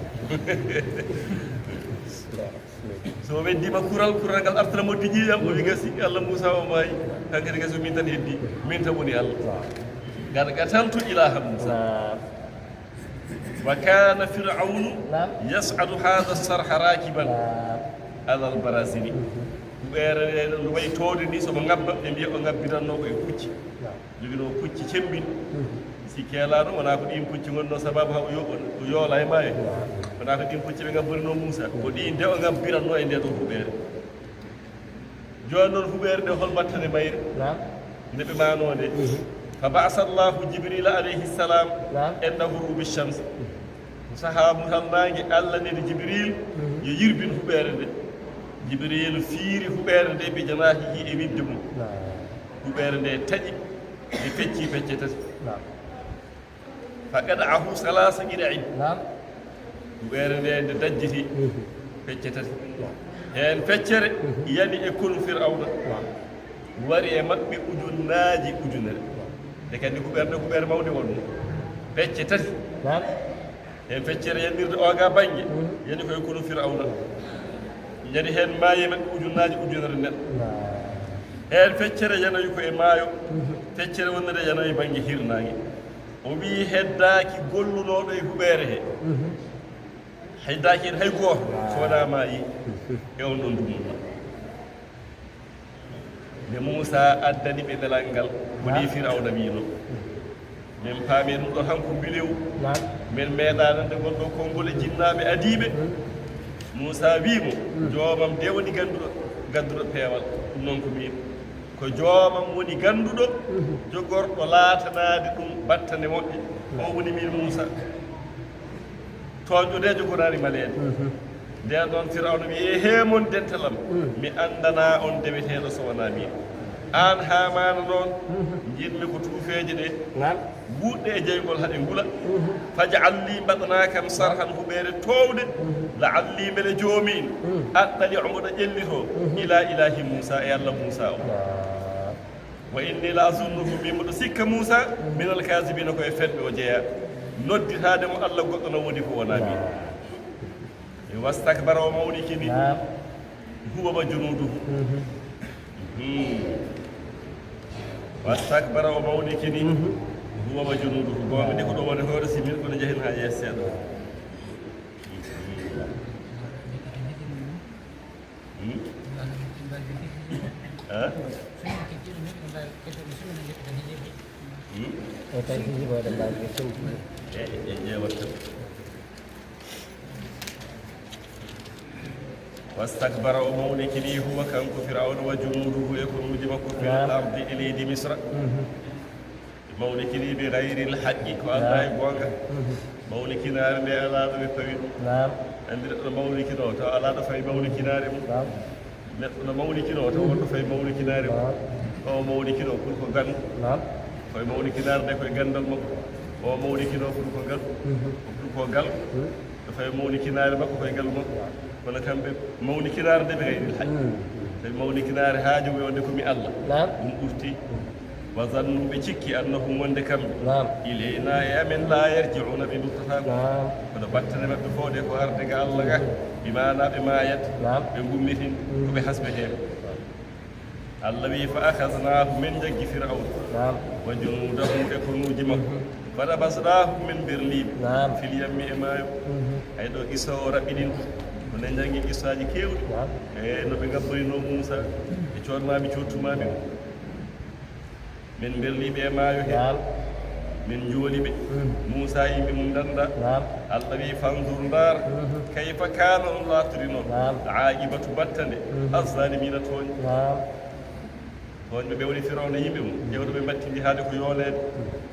So o weddima kural, kural ngal artana moddi ƴiiƴam, o wi gasi, Allah Muusa o maayi. Hankadi gasi o min tan heddi, min tan woni Allah. Qad qataltu ilaha Muusa. Naam. Wa kana Fir'awnu, naam, yas'adu hadha sarha rakiban, naam, ala al-barazini. Mhm. Huɓeere no wayi towde ni, somo ngabba, ɓe mbiya o ngabbiranno ko e pucci. Naam. Joginoo pucci cemmbin. Mhm. Si keelaano, wonaa ko ɗiin pucci ngonnoo sababu haa o yo-, o yoola e maayo. Waaw. Wonaa ko ɗiin pucci ɓe ngabborinoo Muusa. Ko ɗiin de o ngabbiratnoo e ndee ɗoo huɓeere. Jooni noon huɓeere nde hol battane mayre? Naam. Nde ɓe maanoo nde. Mhm. Fa ba'asa Allahu Jibrila alayhi salam, naam, inda ghurubi shams. Mhm. Ko sahaa mutal naange, Allah neli Jibril, mhm, yo yirbin huɓeere nde. Jibril fiiri huɓeere nde bi janaahihi e wiɗde mum. Naam. Huɓeere nde taƴi, nde fecci pecce tati. Naam. Fa qada'ahu salaasa qida'in. Naam. Huɓeere nde, nde dajjiti, mhm, pecce tati. Naam. Heen feccere, mhm, yani e konu Fir'awna. Naam. Wari e maɓɓe ujunnaaji ujunere. Naam. Nde kandi huɓeere nde, huɓeere mawnde wonnoo. Pecce tati. Naam. Heen feccere yanirde oga bannge, mhm, yani koye konu Fir'awna. Yani heen maayi maɓɓe ujunnaaji ujunere neɗɗo. Naam. Heen feccere yanoyi ko e maayo, mhm, feccere wonnere yanoyi bannge hirnaange. O wii heddaaki gollunooɗo e huɓeere he. Mhm. Heddaaki heen hay gooto, naam, so wonaa maayi, mhm, e on ɗon dumunna. Nde Muusa addani ɓe nelal ngal, ko nii Firawna wiino, "Min paami ɗum ɗo tan ko mbilewu. Naam. Min meeɗaa nande gonɗo konngol e jinnaaɓe adiiɓe." Mm. Muusa wii mo, mm, "Joomam de woni gannduɗo, gadduɗo peewal. Ɗum noon ko miin. Ko joomam woni gannduɗo, mhm, jogorɗo laatanaade ɗum battane moƴƴe. Mm. O woni miin Muusa." Toonƴo de jogoraani maleede. Mhm. Ndeen ɗoon Firawna wi'i, "Eehee mon dental am, mm, mi anndanaa on deweteeɗo so wonaa miin. Aan Haamaana noon, mhm, njiɗmi ko tuufeeje ɗe, naam, wuuɗɗe e jeyngol haɗe ngula. Mhm. Faj'al lii, mbaɗanaa kam sarhan huɓeere toowde. Mhm. La'allii, mbele joomii, mm, attali'u, mboɗo ƴellitoo, mhm, ilaa ilaahi Muusa, e Alla Muusa o. Naam. Wa innii la azunnuhu, miin mboɗo sikka Muusa, mm, minal kaazibiina, ko e fenɓe o jeyaa. Nodditaade mo Alla goɗɗo na woodi ko wonaa miin." Naam. Wastakbara, o mawnikini. Naam. Huwa wa junuuduhu. Mhm. Mhm. Wastakbara, o mawnikini. Mhm. Huwa wa junuuduhu. Goonga de ko ɗo woni hoore si min kono njahen haa yeeso seeɗa. Mhm. Hmm? Eh? Hmm? E tawi si jibo ɗo mbawi ɓe cewtude. E, e, e, e, watta. Wastakbara, o mawnikini, huwa, kanko Firawna, wa junuuduhu, e konuuji makko, fil, naam, ardi, e leydi Misra. Mhm. Ɓe mawnikini bi gayril haqqi, ko alaa e goonga. Mhm. Mawnikinaare nde alaa ɗo ɓe pawi ɗum. Naam. Anndi neɗɗo no mawnikinoo, tawa alaa ɗo fawi mawnikinaare mum. Naam. Neɗɗo no mawnikinoo, tawa wonɗo fawi mawnikinaare mum. Naam. O mawnikinoo pour ko ganndo. Naam. Fawi mawnikinaare nde koye ganndal makko. O mawnikinoo pour ko ngal. Mhm. Pour ko ngal. Mhm. Ɗo fawi mawnikinaare makko koye ngalu makko. Kono kamɓe mawnikinaare nde ɓe gaynii hay. Mm. Tawi mawnikinaare haaju ɓe wonde ko mi Allah. Naam. Ɗum ɓurti. Mm. Wa zannu, ɓe cikki, annahum, wonde kamɓe. Naam. Ilaynaa, e amen, laa yarji'uuna, ɓe nduttataako. Naam. Kono battane maɓɓe fof ɗe ko arde ga Allah ga. Mm. Bi maanaa ɓe maayat. Naam. Ɓe ngummitin. Mm. Ko ɓe hasbeteeɓe. Allah wi, "Fa akhaznaahu," min jaggi Firawna. Naam. "Wa junuudahu," e konuuji makko. Mhm. "Fa nabasnaahum," min berlii ɓe. Naam. "Fil yammi," e maayo. Mhm. Hay ɗo qissa o raɓɓiɗinta. Ko nden njanngi qissaaji keewɗi. Naam. E no ɓe ngabborinoo Muusa. E coodmaaɓe coodtumaaɓe. Min berlii ɓe e maayo he. Naam. Min njooli ɓe. Muusa e yimɓe mum ndannda. Naam. Allah wi, fanzur, ndaar. Mhm. Kayfa kaana, no laatori noon. Naam. Aaqibatu, battane. Mhm. Azzalimina, tooñ. Naam. Tooñɓe ɓe woni Firawna e yimɓe mum. Ƴeewɗo ɓe mbattindi haade ko yooleede. Mhm.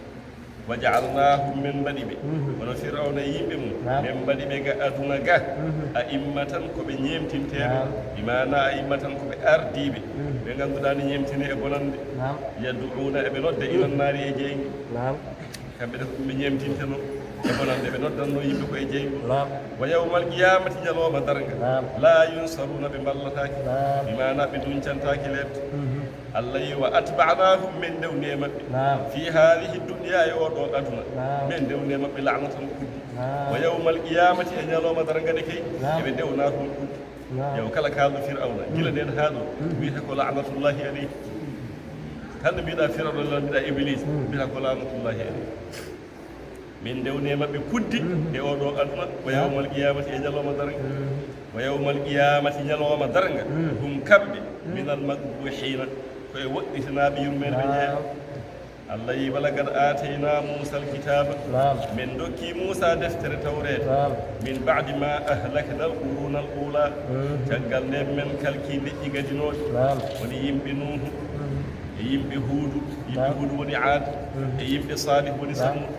Wa ja'alnaahum, min mbaɗi ɓe. Mhm. Kono Firawna e yimɓe mum, naam, min mbaɗi ɓe ga aduna ga. Mhm. A'immatan, ko ɓe ñeemtinteeɓe. Naam. Bi maana a'immatan, ko ɓe ardiiɓe. Mhm. Ɓe ngannduɗaa ne ñeemtini e bonannde. Naam. Yad'uuna, eɓe nodda, ila nnaari, e jeynge. Naam. Kamɓe de ko ɗum ɓe ñeemtintenoo e bonannde, ɓe noddanno yimɓe ko e jeyngo. Naam. Wa yawmal qiyamati, ñalawma darnga. Naam. Laa yunsaruuna, ɓe mballataake. Naam. Bi maana ɓe duñcantaake leeɓte. Mhm. Allah wi, wa atba'naahum, min ndewni e maɓɓe. Naam. Fii haadihi dunya, e oo ɗoo aduna. Naam. Min ndewni e maɓɓe la'natan, kuddi. Naam. Wa yawmal qiyamati, e ñalawma darnga de kay, naam, eɓe ndewnaa toon kuddi. Naam. Yo kala kaalɗo Firawna, gila, mm, ndeen haa ɗo, mm, wiyata ko la'natullahi alayhi. Kala mbiɗa Firawna, walla mbiɗa Iblis, mm, mbiyata ko la'natullahi alayhi. Min ndewni e maɓɓe kuddi, mm, e oo ɗoo aduna, wa, naam, yawmal qiyamati, e ñalawma darnga. Mm. Wa yawmal qiyamati, ñalawma darnga, mm, hum, kamɓe, mm, minal maqbuhiina, ko e woɗɗitinaaɓe yurmeende ɓe, naam, jeyaa. Allah wi, wa laqad aataynaa Muusa al-kitaaba. Naam. Min ndokki Muusa deftere Tawreeta. Naam. Min ba'di maa ahlaknal quruunal uulaa. Mhm. Caggal nde min kalki leƴƴi gadinooɗi. Naam. Woni yimɓe Nuuhu, mhm, e yimɓe Huudu, yimɓe, naam, Huudu woni Aad, mhm, e yimɓe Saalih woni, naam, Samuud.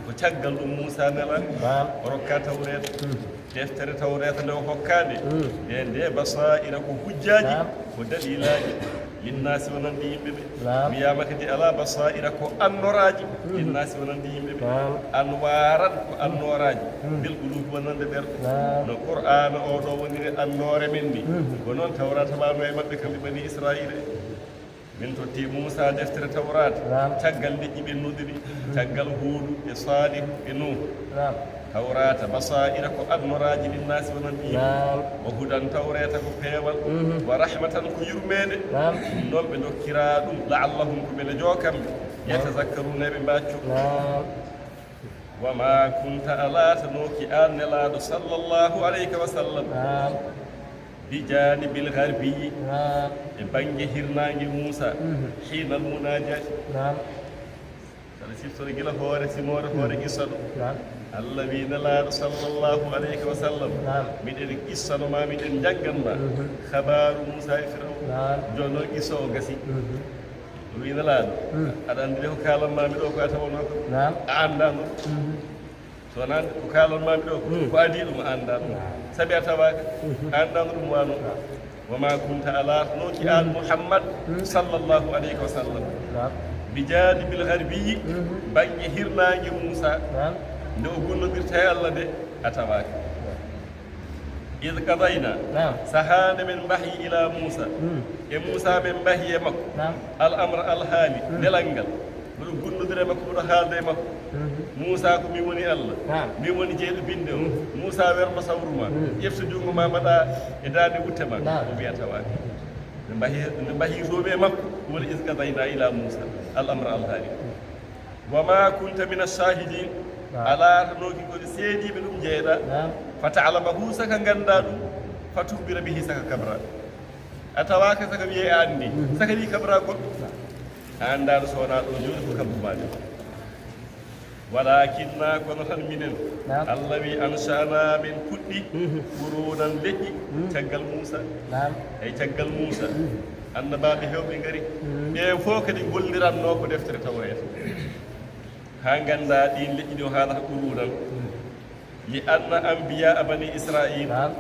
Ko caggal ɗum Muusa nelaa, naam, o rokka Tawreeta. Mhm. Deftere Tawreeta nde o hokkaande, mm, nde, nde basaa'ira ko hujjaaji, naam, ko dalilaaji, linnaasi wonande yimɓe ɓe. Naam. Wiyaama kadi alaa basaa'ira ko annoraaji, mm, linnaasi wonande yimɓe ɓe. Naam. Anwaaran ko annooraaji, mm, bil quluubi wonande ɓerɗe. Naam. No Qur'aana oo ɗoo woniri annoore men ni, mm, ko noon Tawreeta waano e maɓɓe kamɓe Banii Israa'iila en. Min totti Muusa deftere Tawraata, naam, caggal leƴƴi ɓennuɗi ɗi, caggal Huudu e Saalihu e Nuuhu. Naam. Tawraata basaa'ira ko annoraaji linnaasi wonande yimɓe. Naam. Wa hudan, Tawreeta ko peewal. Mhm. Wa rahmatan, ko yurmeende. Naam. Ɗum noon ɓe ndokkiraa ɗum, la'allahum, ko mbele joo kamɓe, naam, yatazakkaruuna, eɓe mbaacco. Naam. Wa maa kunta, a laatanooki aan Nelaaɗo sallallahu alayhi wa sallam, naam, bi jaanibil gharbi, naam, e bannge hirnaange Muusa, mhm, hiinal munaajaati. Naam. Saɗa siftora gila hoore simoore, hoore, mhm, qissa ɗo. Naam. Allah wi Nelaaɗo sallallahu alayhi wa sallam, naam, miɗen qissano ma, miɗen njanngan ma, mhm, khabaaru Muusa e Firawna. Naam. Jooni noon qissa o gasi. Mhm. O wi Nelaaɗo, mm, aɗa anndi de ko kaalanmaami ɗo ko a tawanoo ko? Naam. A anndaa ɗum. Mhm. So wonaa ko kaalanmaami ɗo ko, mm, ko adii ɗum a anndaa ɗum. Naam. Sabi a tawaaka, mhm, a anndaa no ɗum waanoo. Naam. Wa maa kunta, a laatanooki aan, mm, Muhammad, mm, sallallahu alayhi wa sallam, naam, bi jaanibil gharbi, mhm, bannge hirnaange Muusa, naam, nde o gollondirta e Allah nde, a tawaaka. Naam. Iz qadaynaa, naam, sahaa nde men mbahyi, ilaa Muusa, hmm, e Muusa men mbahyi e makko, naam, al amra, alhaali, hmm, nelal ngal, mboɗo gollondira e makko, mboɗo haalda e makko. Mhm. Muusa ko min woni Allah, naam, min woni jeyɗo binnde o. Mhm. Muusa werlo sawru ma, hmm, ƴefta junngo ma mbaɗa e daande wutte ma, naam, o wiya tawaaka. Nde mbahyi, nde mbahyi toon e makko, woni iz qadaynaa ilaa Muusa al amra, alhaali. Wa maa kunta mina shaahidiin. Naam. A laatanooki ko seediiɓe ɗum njeeɗa. Naam. Fa ta'lamahu, saka nganndaa ɗum. Fa tukhbira bihi, saka kabra. A tawaaka saka wiyee a anndi. Mhm. Saka wi kabra goɗɗo. Naam. A anndaano so wonaa ɗo jooni ko kabru maa nde. Walaakinnaa, kono tan minen. Naam. Allah wi, ansha'naa, min puɗɗi. Mhm. Quruunan, leƴƴi. Mhm. Caggal Muusa. Naam. Eyi, caggal Muusa. Mhm. Annabaaɓe heewɓe ngari. Mhm. Ɓe fof kadi ngollirannoo ko deftere Tawreeta. Haa nganndaa ɗiin leƴƴi ɗi o haalata quruunan. Mhm. Li anna anbiyaa bani Israa'iil, naam,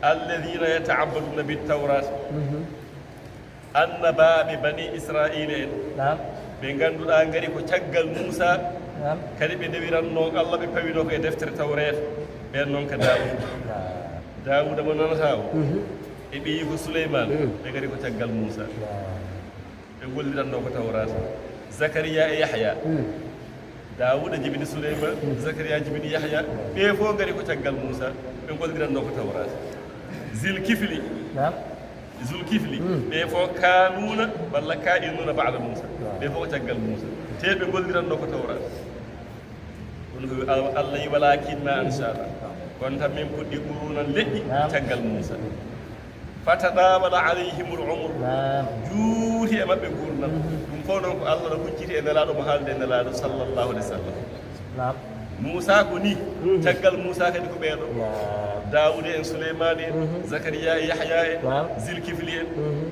alladhiina yata'abbaduuna bit tawraat. Mhm. Annabaaɓe bani Israa'iila en, naam, ɓe ngannduɗaa ngari ko caggal Muusa, naam, kadi ɓe ndewirannoo Allah, ɓe pawinoo ko e deftere Tawreeta, ɓeen noon ko Daawuda. Naam. Daawuda mo nanataa o, mhm, e ɓiyiiko Suleymaan, mhm, ɓe ngari ko caggal Muusa. Naam. Ɓe ngollirannoo ko Tawraata. Zakariya e Yahya. Hmm. Daawuda jibini Suleyman, hmm, Zakariya jibini Yahya. Ɓe fof ngari ko caggal Muusa, ɓe ngollirannoo ko Tawraata. Zil Kifli. Naam. Zul Kifli. Hmm. Ɓe fof kaanuuna walla kaa'inuuna ba'da Muusa. Naam. Ɓe fof ko caggal Muusa. Te ɓe ngollirannoo ko Tawraata. Kono ko Al-, Allah yi walaakinnaa, hmm, ansha'naa. Kono tan min puɗɗi quruunan leƴƴi, naam, caggal Muusa. Fatadawala alayhimul umru. Naam. Juuti e maɓɓe nguurndam. Mhm. Ɗum fof noon ko Allah no hucciti e Nelaaɗo mo haalde e Nelaaɗo sallallahu alayhi wa sallam. Naam. Muusa ko nii. Mhm. Caggal Muusa kadi ko ɓeeɗo. Naam. Daawuda en, Suleymaani en, mhm, Zakariya e Yahya en, naam, Zilkifli en. Mhm.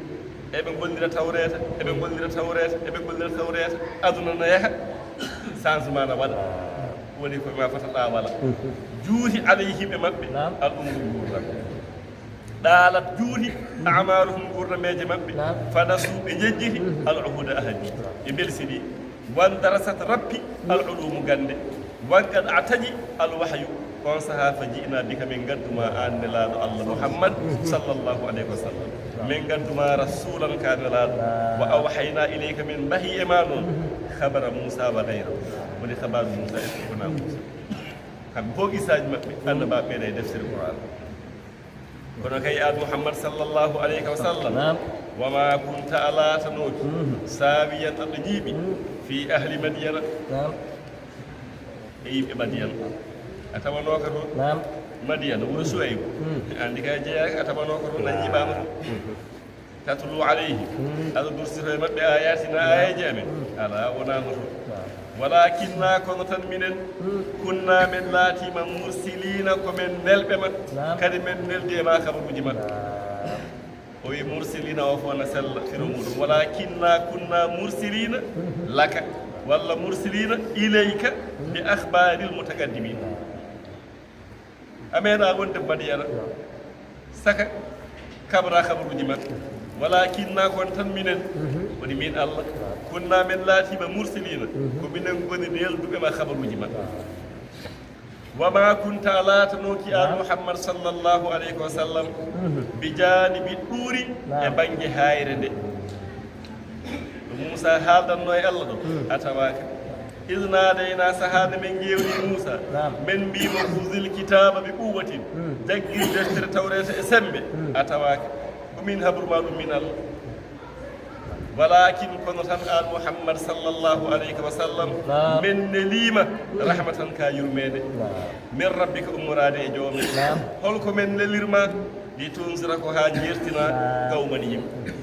Eɓe ngollira Tawreeta, eɓe ngollira Tawreeta, eɓe ngollira Tawreeta. Aduna no yaha, changement na waɗa. Naam. Woni ko ma fatadawala. Mhm. Juuti alayhim e maɓɓe. Naam. Al umru nguurndam. Ɗaalat juuti, amaaruhum nguurnameeje maɓɓe, naam, fanasu ɓe njejjiti, mhm, al uhuda ahadi, ɓe mbelsi ɗi. Wan darasat rappi, al ulumu gannde. Wan qad ataji al wahyu. On sahaa fa ji'na bika min ngaddu ma aan Nelaaɗo Allah Muhammad sallallahu alayhi wa sallam. Min ngaddu ma rasulan ka Nelaaɗo. Wa awhayna ilayka min mbahi e ma noon. Khabara Muusa wa ghayra. Woni khabaaru Muusa e ko na Muusa. Kamɓe fof qissaaji maɓɓe, annabaaɓe ɓe e deftere Qur'an. Kono kay, an Muhammad sallallahu alayhi wa sallam, naam, wa ma kunta, a laatanooki, mhm, saawiyan aɗa ñiiɓi, mhm, fi ahli Madyana, naam, e yimɓe Madyana. A tawanooka toon? Naam. Madyana, wuro Suwaybu. Mhm. Anndi kay jeyaaka, a tawanooka toon, a ñiiɓaama toon. Mhm. Tatlu alayhim, mm, aɗa dursito e maɓɓe ayatina, aayeeje amen. Mm. Alaa, wonaano toon. Naam. Walakinna, kono tan minen, mm, kunna, men laatiima, mursilina, ko men nelɓe ma, naam, kadi men neldi e ma habaruuji maɓɓe. Naam. O wi mursilina o fof na sella firo muɗum. Walakinna kunna mursilina, mhm, laka, walla mursilina ilayka, mhm, bi akhbaril mutaqaddimin. A meeɗa wonde Madyana, saka kabra habaruuji maɓɓe. Walakinna, kono tan minen, mhm, woni min Allah, kunna, men laatiima, mursilina, mhm, ko minen ngoni nelduɓe ma habaruuji maɓɓe. Wa ma kunta, a laatanooki, an, naam, Muhammad sallallahu alayhi wa sallam, mhm, bi janibi ɗuuri, naam, e bannge haayre nde. Ɗo Muusa haaldanno e Allah ɗo, hmm, a tawaaka. Iz naadaynaa, sahaa nde men ngeewni Muusa, naam, men mbii mo, "Khuzil kitaaba bi quwwatin." Hmm. Jaggir deftere Tawreeta e semmbe, hmm, a tawaaka. Ko min habru ma ɗum min Allah. Walaakin, kono tan, an Muhammad sallallahu alayhi wa sallam, naam, men neliima, hmm, rahmatan, ka yurmeende, naam, min rabbika, ummoraade e joomde. Naam. Holko men nelirma? Li tunzira, ko haa njeertina, naam, qawman, yimɓe.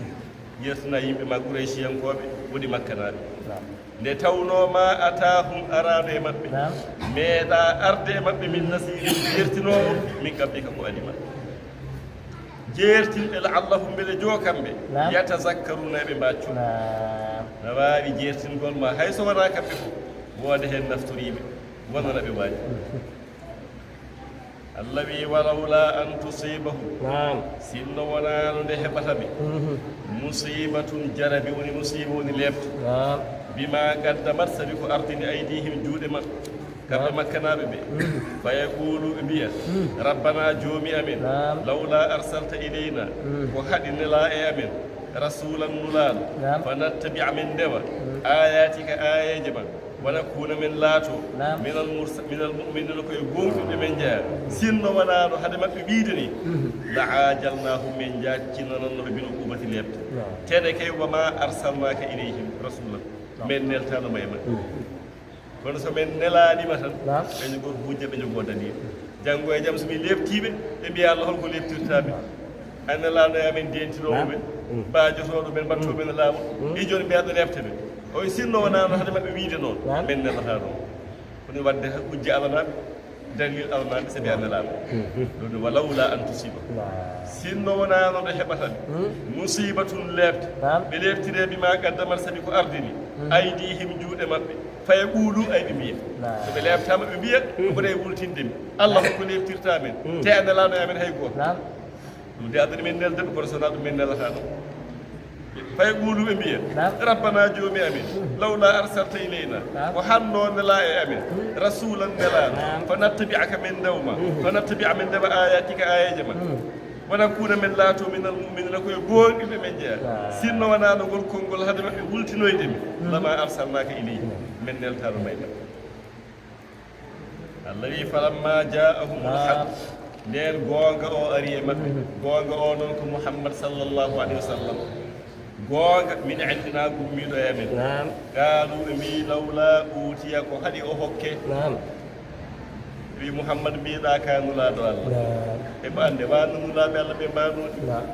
Yersina yimɓe ma Qurayshiyankooɓe woni Makkanaaɓe. Naam. Nde tawnoo ma ataahum, araano e maɓɓe. Naam. Meeɗaa arde e maɓɓe min nasiirin, jeertinoowo, min qablika, ko adi ma. Jeertinɓe, la'allahum, mbele joo kamɓe, naam, yatazakkaruuna, eɓe mbaacco. Naam. Na waawi jeertingol ma, hay so wonaa kamɓe fof, wooda heen naftoriiɓe, wonana ɓe waaji. Allah wi, "Walawla an tusibahum." Naam. Sinno wonaano nde heɓata ɓe, mhm, musibatun, jarabi, woni musiba, woni leeɓte. Naam. Bima qaddamat, sabi ko ardini, aydihim, juuɗe maɓɓe. Kamɓe, naam, Makkanaaɓe ɓe. Mhm. Fa yaqulu, ɓe mbiya, mhm, "Rabbana, joomi amen, naam, lawla arsalta ilayna," mhm, ko haɗi nelaa e amen, "rasulan," nulaaɗo, naam, "fa nattabi'a," men ndewa, mhm, "ayatika," aayeeje ma. Wa nakuna, men laato, naam, minal mursa-, minal mu'minina, ko e gooŋɗinɓe men jeyaa. Sinno wonaano hade maɓɓe wiide ni, mhm, la ajalnahum, men jaaccinananno ɓe bil uqubati, leeɓte. Naam. Tene kay, wa ma arsalnaka ilayhim rasulan. Naam. Men neltaano ma e maɓɓe. Mhm. Kono so men nelaani ma tan, naam, ɓe njogoo hujja, ɓe njogoo dalil. Janngo e jam, so mi leeɓtii ɓe, ɓe mbiya, "Allah, holko leeɓtirtaa ɓe? An nelaaɗo e amen, dentinoowo ɓe, mm, mbaajotooɗo ɓe, mbaɗtoo ɓe no laaɓa. Mm. E jooni mbiya aɗa leeɓta ɓe." O wi, sinno wonaano hade maɓɓe wiide noon, men nelataa noon. Kono waɗde hujja alanaa ɓe, dalil alanaa ɓe, sabi a nelaama. Mm. Ɗum ne, "Wa lawla an tusiba." Sinno wonaano nde heɓata ɓe, mm, musibatun, leeɓte, naam, ɓe leeɓtiree, bima qaddamat, sabi ko ardini, mm, aydihim, juuɗe maɓɓe. Fa yaqulu, ay ɓe mbiya. Naam. So ɓe leeɓtaama, ɓe mbiya, mm, ko ɓuri wultinde mi. Allah, naam, ko leeɓtirtaa men. Mm. Te a nelaano e amen hay gooto. Naam. Ɗum de adani men nelde ɓe, kono so wonaa ɗum men nelataa ɗum. Fa yaqulu, ɓe mbiya, naam, "Rabbana, joomi amen, mm, lawla arsalta ilayna." Naam. Ko hanno nelaa e amen, mm, rasulan, nelaano. Naam. Fa nattabi'aka, men ndewma. Mm. Fa nattabi'a, men ndewa, ayatika, aayeeje ma. Mm. Wa nakuna, men laato, minal mu'minina, ko e gooŋɗinɓe men jeyaa. Naam. Sinno wonaano ngol konngol hade maɓɓe wultinoyde mi, mm, lama arsalnaka ilayhim, men neltaano ma e maɓɓe. Allah wi, "Falamma ja'ahumul, naam, haqq." Ndeen goonga o ari e maɓɓe. Mhm. Goonga o noon ko Muhammad sallallahu alayhi wa sallam. Goonga min indina gummiiɗo e amen. Naam. Qaalu, ɓe mbi, "Lawla utiya," ko haɗi o hokke? Naam. Wi, "Muhammad, mbiɗa ka nulaaɗo Allah." Naam. E ko annde, wa no nulaaɓe Allah ɓe mbaɗnoo ɗi? Naam.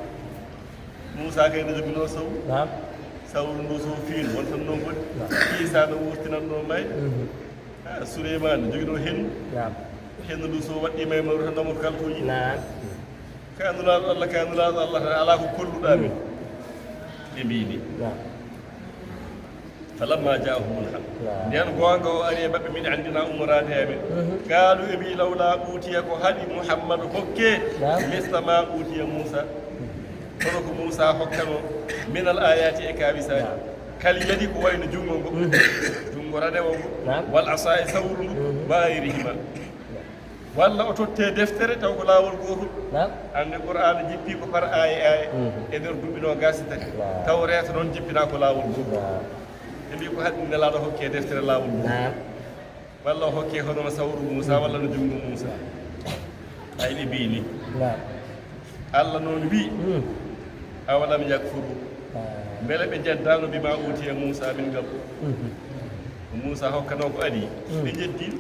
Muusa kay no joginoo sawru. Naam. Sawru ndu so fiino, wontan noon boni. Naam. Iisa no wurtinannoo mayde. Mhm. Ah, Suleymaani no joginoo henndu. Naam. Henndu ndu so waɗɗii may mawru tan namoto kaltooji. Naam. Ka Nulaaɗo Allah, ka Nulaaɗo Allah tan, alaa ko kolluɗaa min. Mhm. Ɓe mbiyi ni. Naam. Falamma jaahumul haq. Naam. Nden goonga o ari e maɓɓe, min anndina ummoraade e amen. Mhm. Qaalu, ɓe mbiyi, lawla uutiya, ko haɗi Muhammadu hokke, naam, misla ma uutiya Muusa. Kono ko Muusa hokkano, minal aayaati, e kaawisaaji. Naam. Kal yadi, ko wayno junngo ngo, mhm, junngo ranewo ngo, naam, wal asaa, e sawru ndu, mhm, wa gayrihima. Walla o totte deftere taw ko laawol gootol. Naam. Annde Qur'aana jippii ko par aaya aaya, mhm, e nder duuɓi noogaas e tati. Naam. Tawreeta noon jippinaa ko laawol gootol. Naam. Ɓe mbii ko haɗi Nelaaɗo hokke deftere laawol gootol. Naam. Walla o hokke hono no sawru Muusa, walla no junngo Muusa. Ay, ɓe mbii ni. Naam. Allah noon wii, mm, awalam yakfuru. Ah. Mbele ɓe njeddaano bima uutiya Muusa min qablu? Mhm. Ko Muusa hokkanoo ko adii, mm, ɓe njeddii.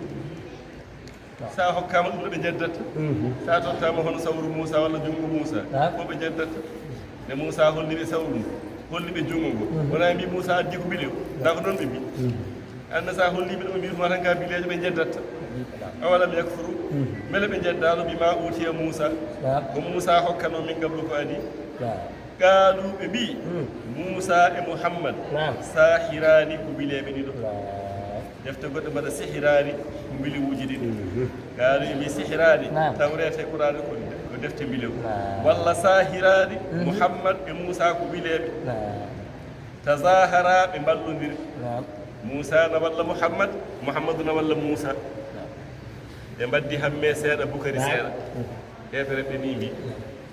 Naam. So a hokkaama ɗum, no ɓe njeddatta. Mhm. So a tottaama hono sawru Muusa walla junngo Muusa, naam, ko ɓe njeddatta. Nde Muusa holli ɓe sawru ndu, holli ɓe junngo ngo, mhm, wonaa mbii Muusa addi ko mbiɗo, ndaa ko noon ɓe mbii. Mhm. Annde so a holli ɓe ɗum, mbii ɗum tan ka bileejo, ɓe njeddatta. Naam. Awalam yakfuru, mhm, mbele ɓe njeddaano bima uutiya Muusa, naam, ko Muusa hokkanoo min qablu ko adii. Naam. Qaalu, ɓe mbii, mm, Muusa e Muhammad, naam, saahiraani, ko mbileeɓe ɗiɗo. Naam. Defte goɗɗe mbaɗa sihiraani, ko mbiliwuuji ɗiɗi. Mhm. Qaalu, ɓe mbii sihiraani, naam, Tawreeta e Qur'aana ko, ko defte mbilewu. Naam. Walla saahiraani, mhm, Muhammad e Muusa ko mbileeɓe. Naam. Tazaahara, ɓe mballondiri. Naam. Muusa na walla Muhammad, Muhammadu na walla Muusa. Naam. Ɓe mbaddi hamme seeɗa, bukari, naam, seeɗa. Mhm. Heefereɓe ni mbii,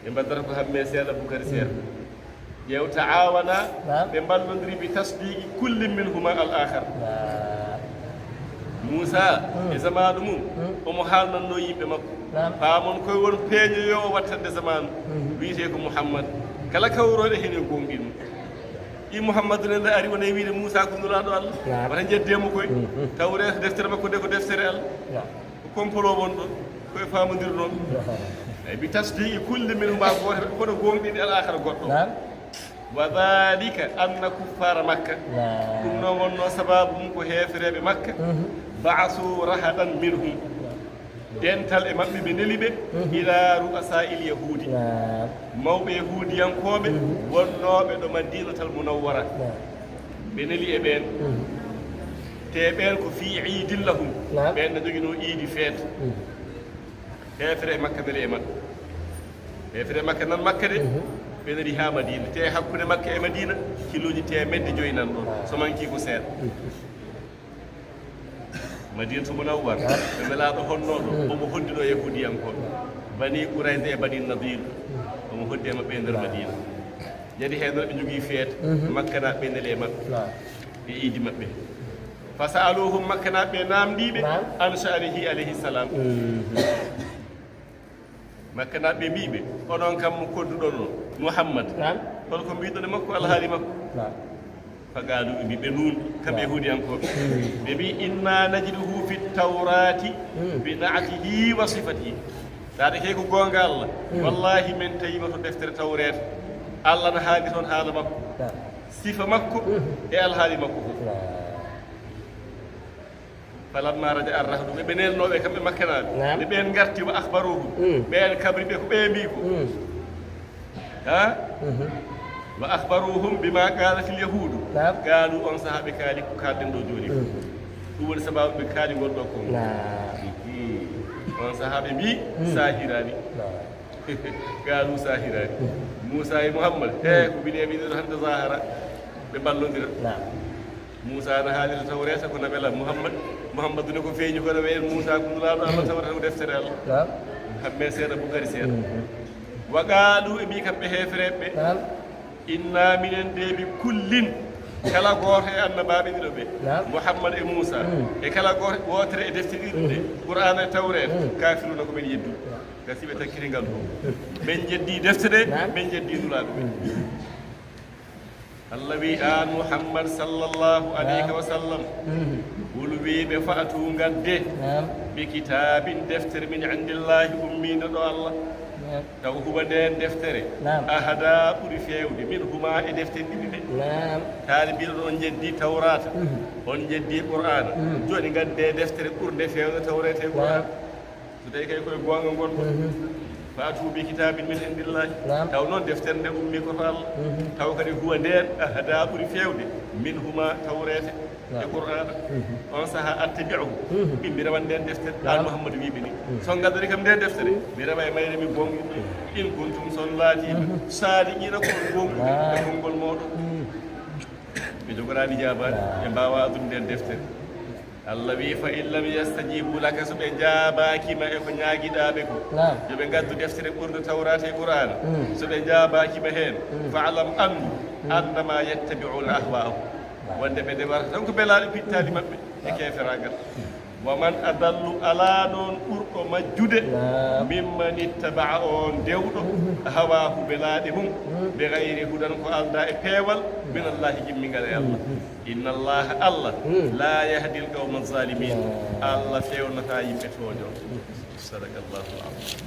ɓe mbaddata ko hamme seeɗa, bukari seeɗa. Mm. Ƴeew, ta'aawana, naam, ɓe mballondiri bi tasdiqi kullin minhuma al akhar. Naam. Muusa, mm, e zamaanu mum, mm, omo haalnannoo yimɓe makko. Naam. Paamon koye won peeño yo o wattande zamaanu. Mm. Wiyetee ko Muhammad. Kala kawrooɗe heen yo goongɗin ɗum. I Muhammadu ne nde ari wonay wiide Muusa ko Nulaaɗo Allah. Naam. Wata njeddee mo koye. Mm, mm. Tawreeta deftere makko nde ko deftere Allah. Naam. Ko complot won ɗon, ko e faamondirnoo. Eyi, bi tasdiqi kulli minhuma, gooto kono goongɗini al akhara goɗɗo. Naam. Wa dhalika anna kuffara Makka. Naam. Ɗum noon wonnoo sababu mum ko heefereeɓe Makka. Mhm. Ba'asu rahadan minhum. Naam. Dental e maɓɓe ɓe neli ɓe, mhm, ila ru'asa'il yahudi. Naam. Mawɓe yahudiyankooɓe, mhm, wonnooɓe ɗo Madinatal Munawwara. Naam. Ɓe neli e ɓeen. Mhm. Te ɓeen ko fii iidin lahum. Naam. Ɓeen no joginoo iidi feet. Mhm. Heefere e Makka neli e maɓɓe. Heefere e Makka nan Makka de. Mhm. Ɓe neli haa Madiina. Te hakkunde Makka e Madiina, kilooji teemedde joyi nan ɗoon. Naam. So mankii ko seeɗa. Mhm. Madinatu Munawwara, naam, ɓe Nelaaɗo honnoo ɗo, mm, omo hoddunoo yahudiyankooɓe. Bani Qurayza e Bani Nadir, mm, omo hoddi e maɓɓe e nder, naam, Madiina. Jadi heen ɓe njogii feet, mhm, Makkanaaɓe neli e maɓɓe, naam, e iidi maɓɓe. Fa sa'aluhum, Makkanaaɓe naamndii ɓe, naam, an sha'nihi alayhi salam. Mhm. Makkanaaɓe mbii ɓe, onon kam mo kodduɗon o, Muhammad, naam, hol ko mbiɗon e makko, alhaali makko? Naam. Fa qaalu, ɓe mbii ɓe nuun, kamɓe, naam, yahudiyankooɓe. Mm. Ɓe mbii, inna najiduhu fi tawrati, mm, bi na'tihi wa sifatihi. Taade kay ko goonga Allah, mm, wallahi, min tawiima to deftere Tawreeta, Allah na haali toon haala makko, naam, sifa makko, mm, e alhaali makko fof. Naam. Falamma raja arrahdu, ɓe, ɓe nelnooɓe kamɓe Makkanaaɓe, naam, nde ɓeen ngarti, wa akhbaruhum, mm, ɓeen kabri ɓe ko ɓe mbii ko. Mm. Ha? Mhm. Wa akhbaruhum bima qalatil yahudu. Naam. Qaalu, on sahaa ɓe kaali ko kaalɗen ɗo jooni. Mhm. Ɗum woni sababu ɓe kaali ngol ɗo konngol. Naam. Mhm. On sahaa ɓe mbii, mm, saahiraani. Naam. Qaalu saahiraani. Mm. Muusa e Muhammad, he, mm, ko mbiɗe mbiɗo hannde zahara. Ɓe mballondira. Naam. Muusa na haalira Tawreeta ko nabela Muhammad. Muhammadu ne ko feeñi kono ween Muusa ko Nulaaɗo Allah, Tawreeta ko deftere Allah. Naam. Hamɓe seeɗa, Bukari seeɗa. Mhm. Wa qaalu, ɓe mbii kamɓe heefereɓe ɓe, naam, inna minen de bi kullin, kala gooto e annabaaɓe ɗiɗo ɓe, naam, Muhammad e Muusa, mm, e kala gooto, wootere e defte ɗiɗo ɗe, mm, Qur'aana e Tawreeta, mm, kafiruna ko ɓen yeddu. Naam. Gasi ɓe takkiri ngal ɗo. Ɓen jeddi defte ɗe, naam, ɓen jeddi Nulaaɓe ɓe. Mm. Allah wi aan Muhammad sallallahu alayhi wa sallam, mhm, qul wi ɓe, fa'tu ngadde, naam, bi kitaabin deftere min indillahi ummiinde ɗo Allah, Taw huɓa ndeen deftere. Ahada ɓuri feewde min huma e defte ɗiɗi ɗe. Taalibiiɗo on njeddi Tawraata, on njeddi Qur'aana. Jooni ngadde deftere ɓurde feewde Tawreeta e Qur'aana. So tawi kay koye goonga ngon ko. Faatu bi kitaabin min indillahi. Taw noon deftere nde ummi ko to Allah. Taw kadi huwa ndeen ahada ɓuri feewde min huma Tawreeta e Qur'aana. On saha attabi'uhu. Min mi rewan nden deftere. An Muhammadu wiɓe ni. So ngaddori kam nden deftere, mi rewa e mayre mi gonɗi. In kuntum son laatiima saadiqiina ko on gonɗuɓe e konngol mooɗon. Ɓe jogoraani jaabaade, ɓe mbaawa addude nden deftere. Allah wi fa in lam yastajibu laka, so ɓe njaabaaki ma e ko ñaagiɗaa ɓe ko, yo ɓe ngaddu deftere ɓurde Tawraata e Qur'aana. So ɓe njaabaaki ma heen, fa'lam, anndu, annama yattabi'una ahwa'ahum, wonde ɓe ndewata tan ko belaaɗe pittaali maɓɓe e keeferaagal. Wa man adallu, alaa noon ɓurɗo majjude, mimman ittaba'a, on dewɗo hawaahu, belaaɗe mum, bi gayri hudan, ko aldaa e peewal, min Allahi, gimmingal e Allah. Inna Allaha, Allah, la yahdi al-qawma az-zalimin. Allah fewnataa yimɓe tooñooɓe. Sadaqallahu al-azim.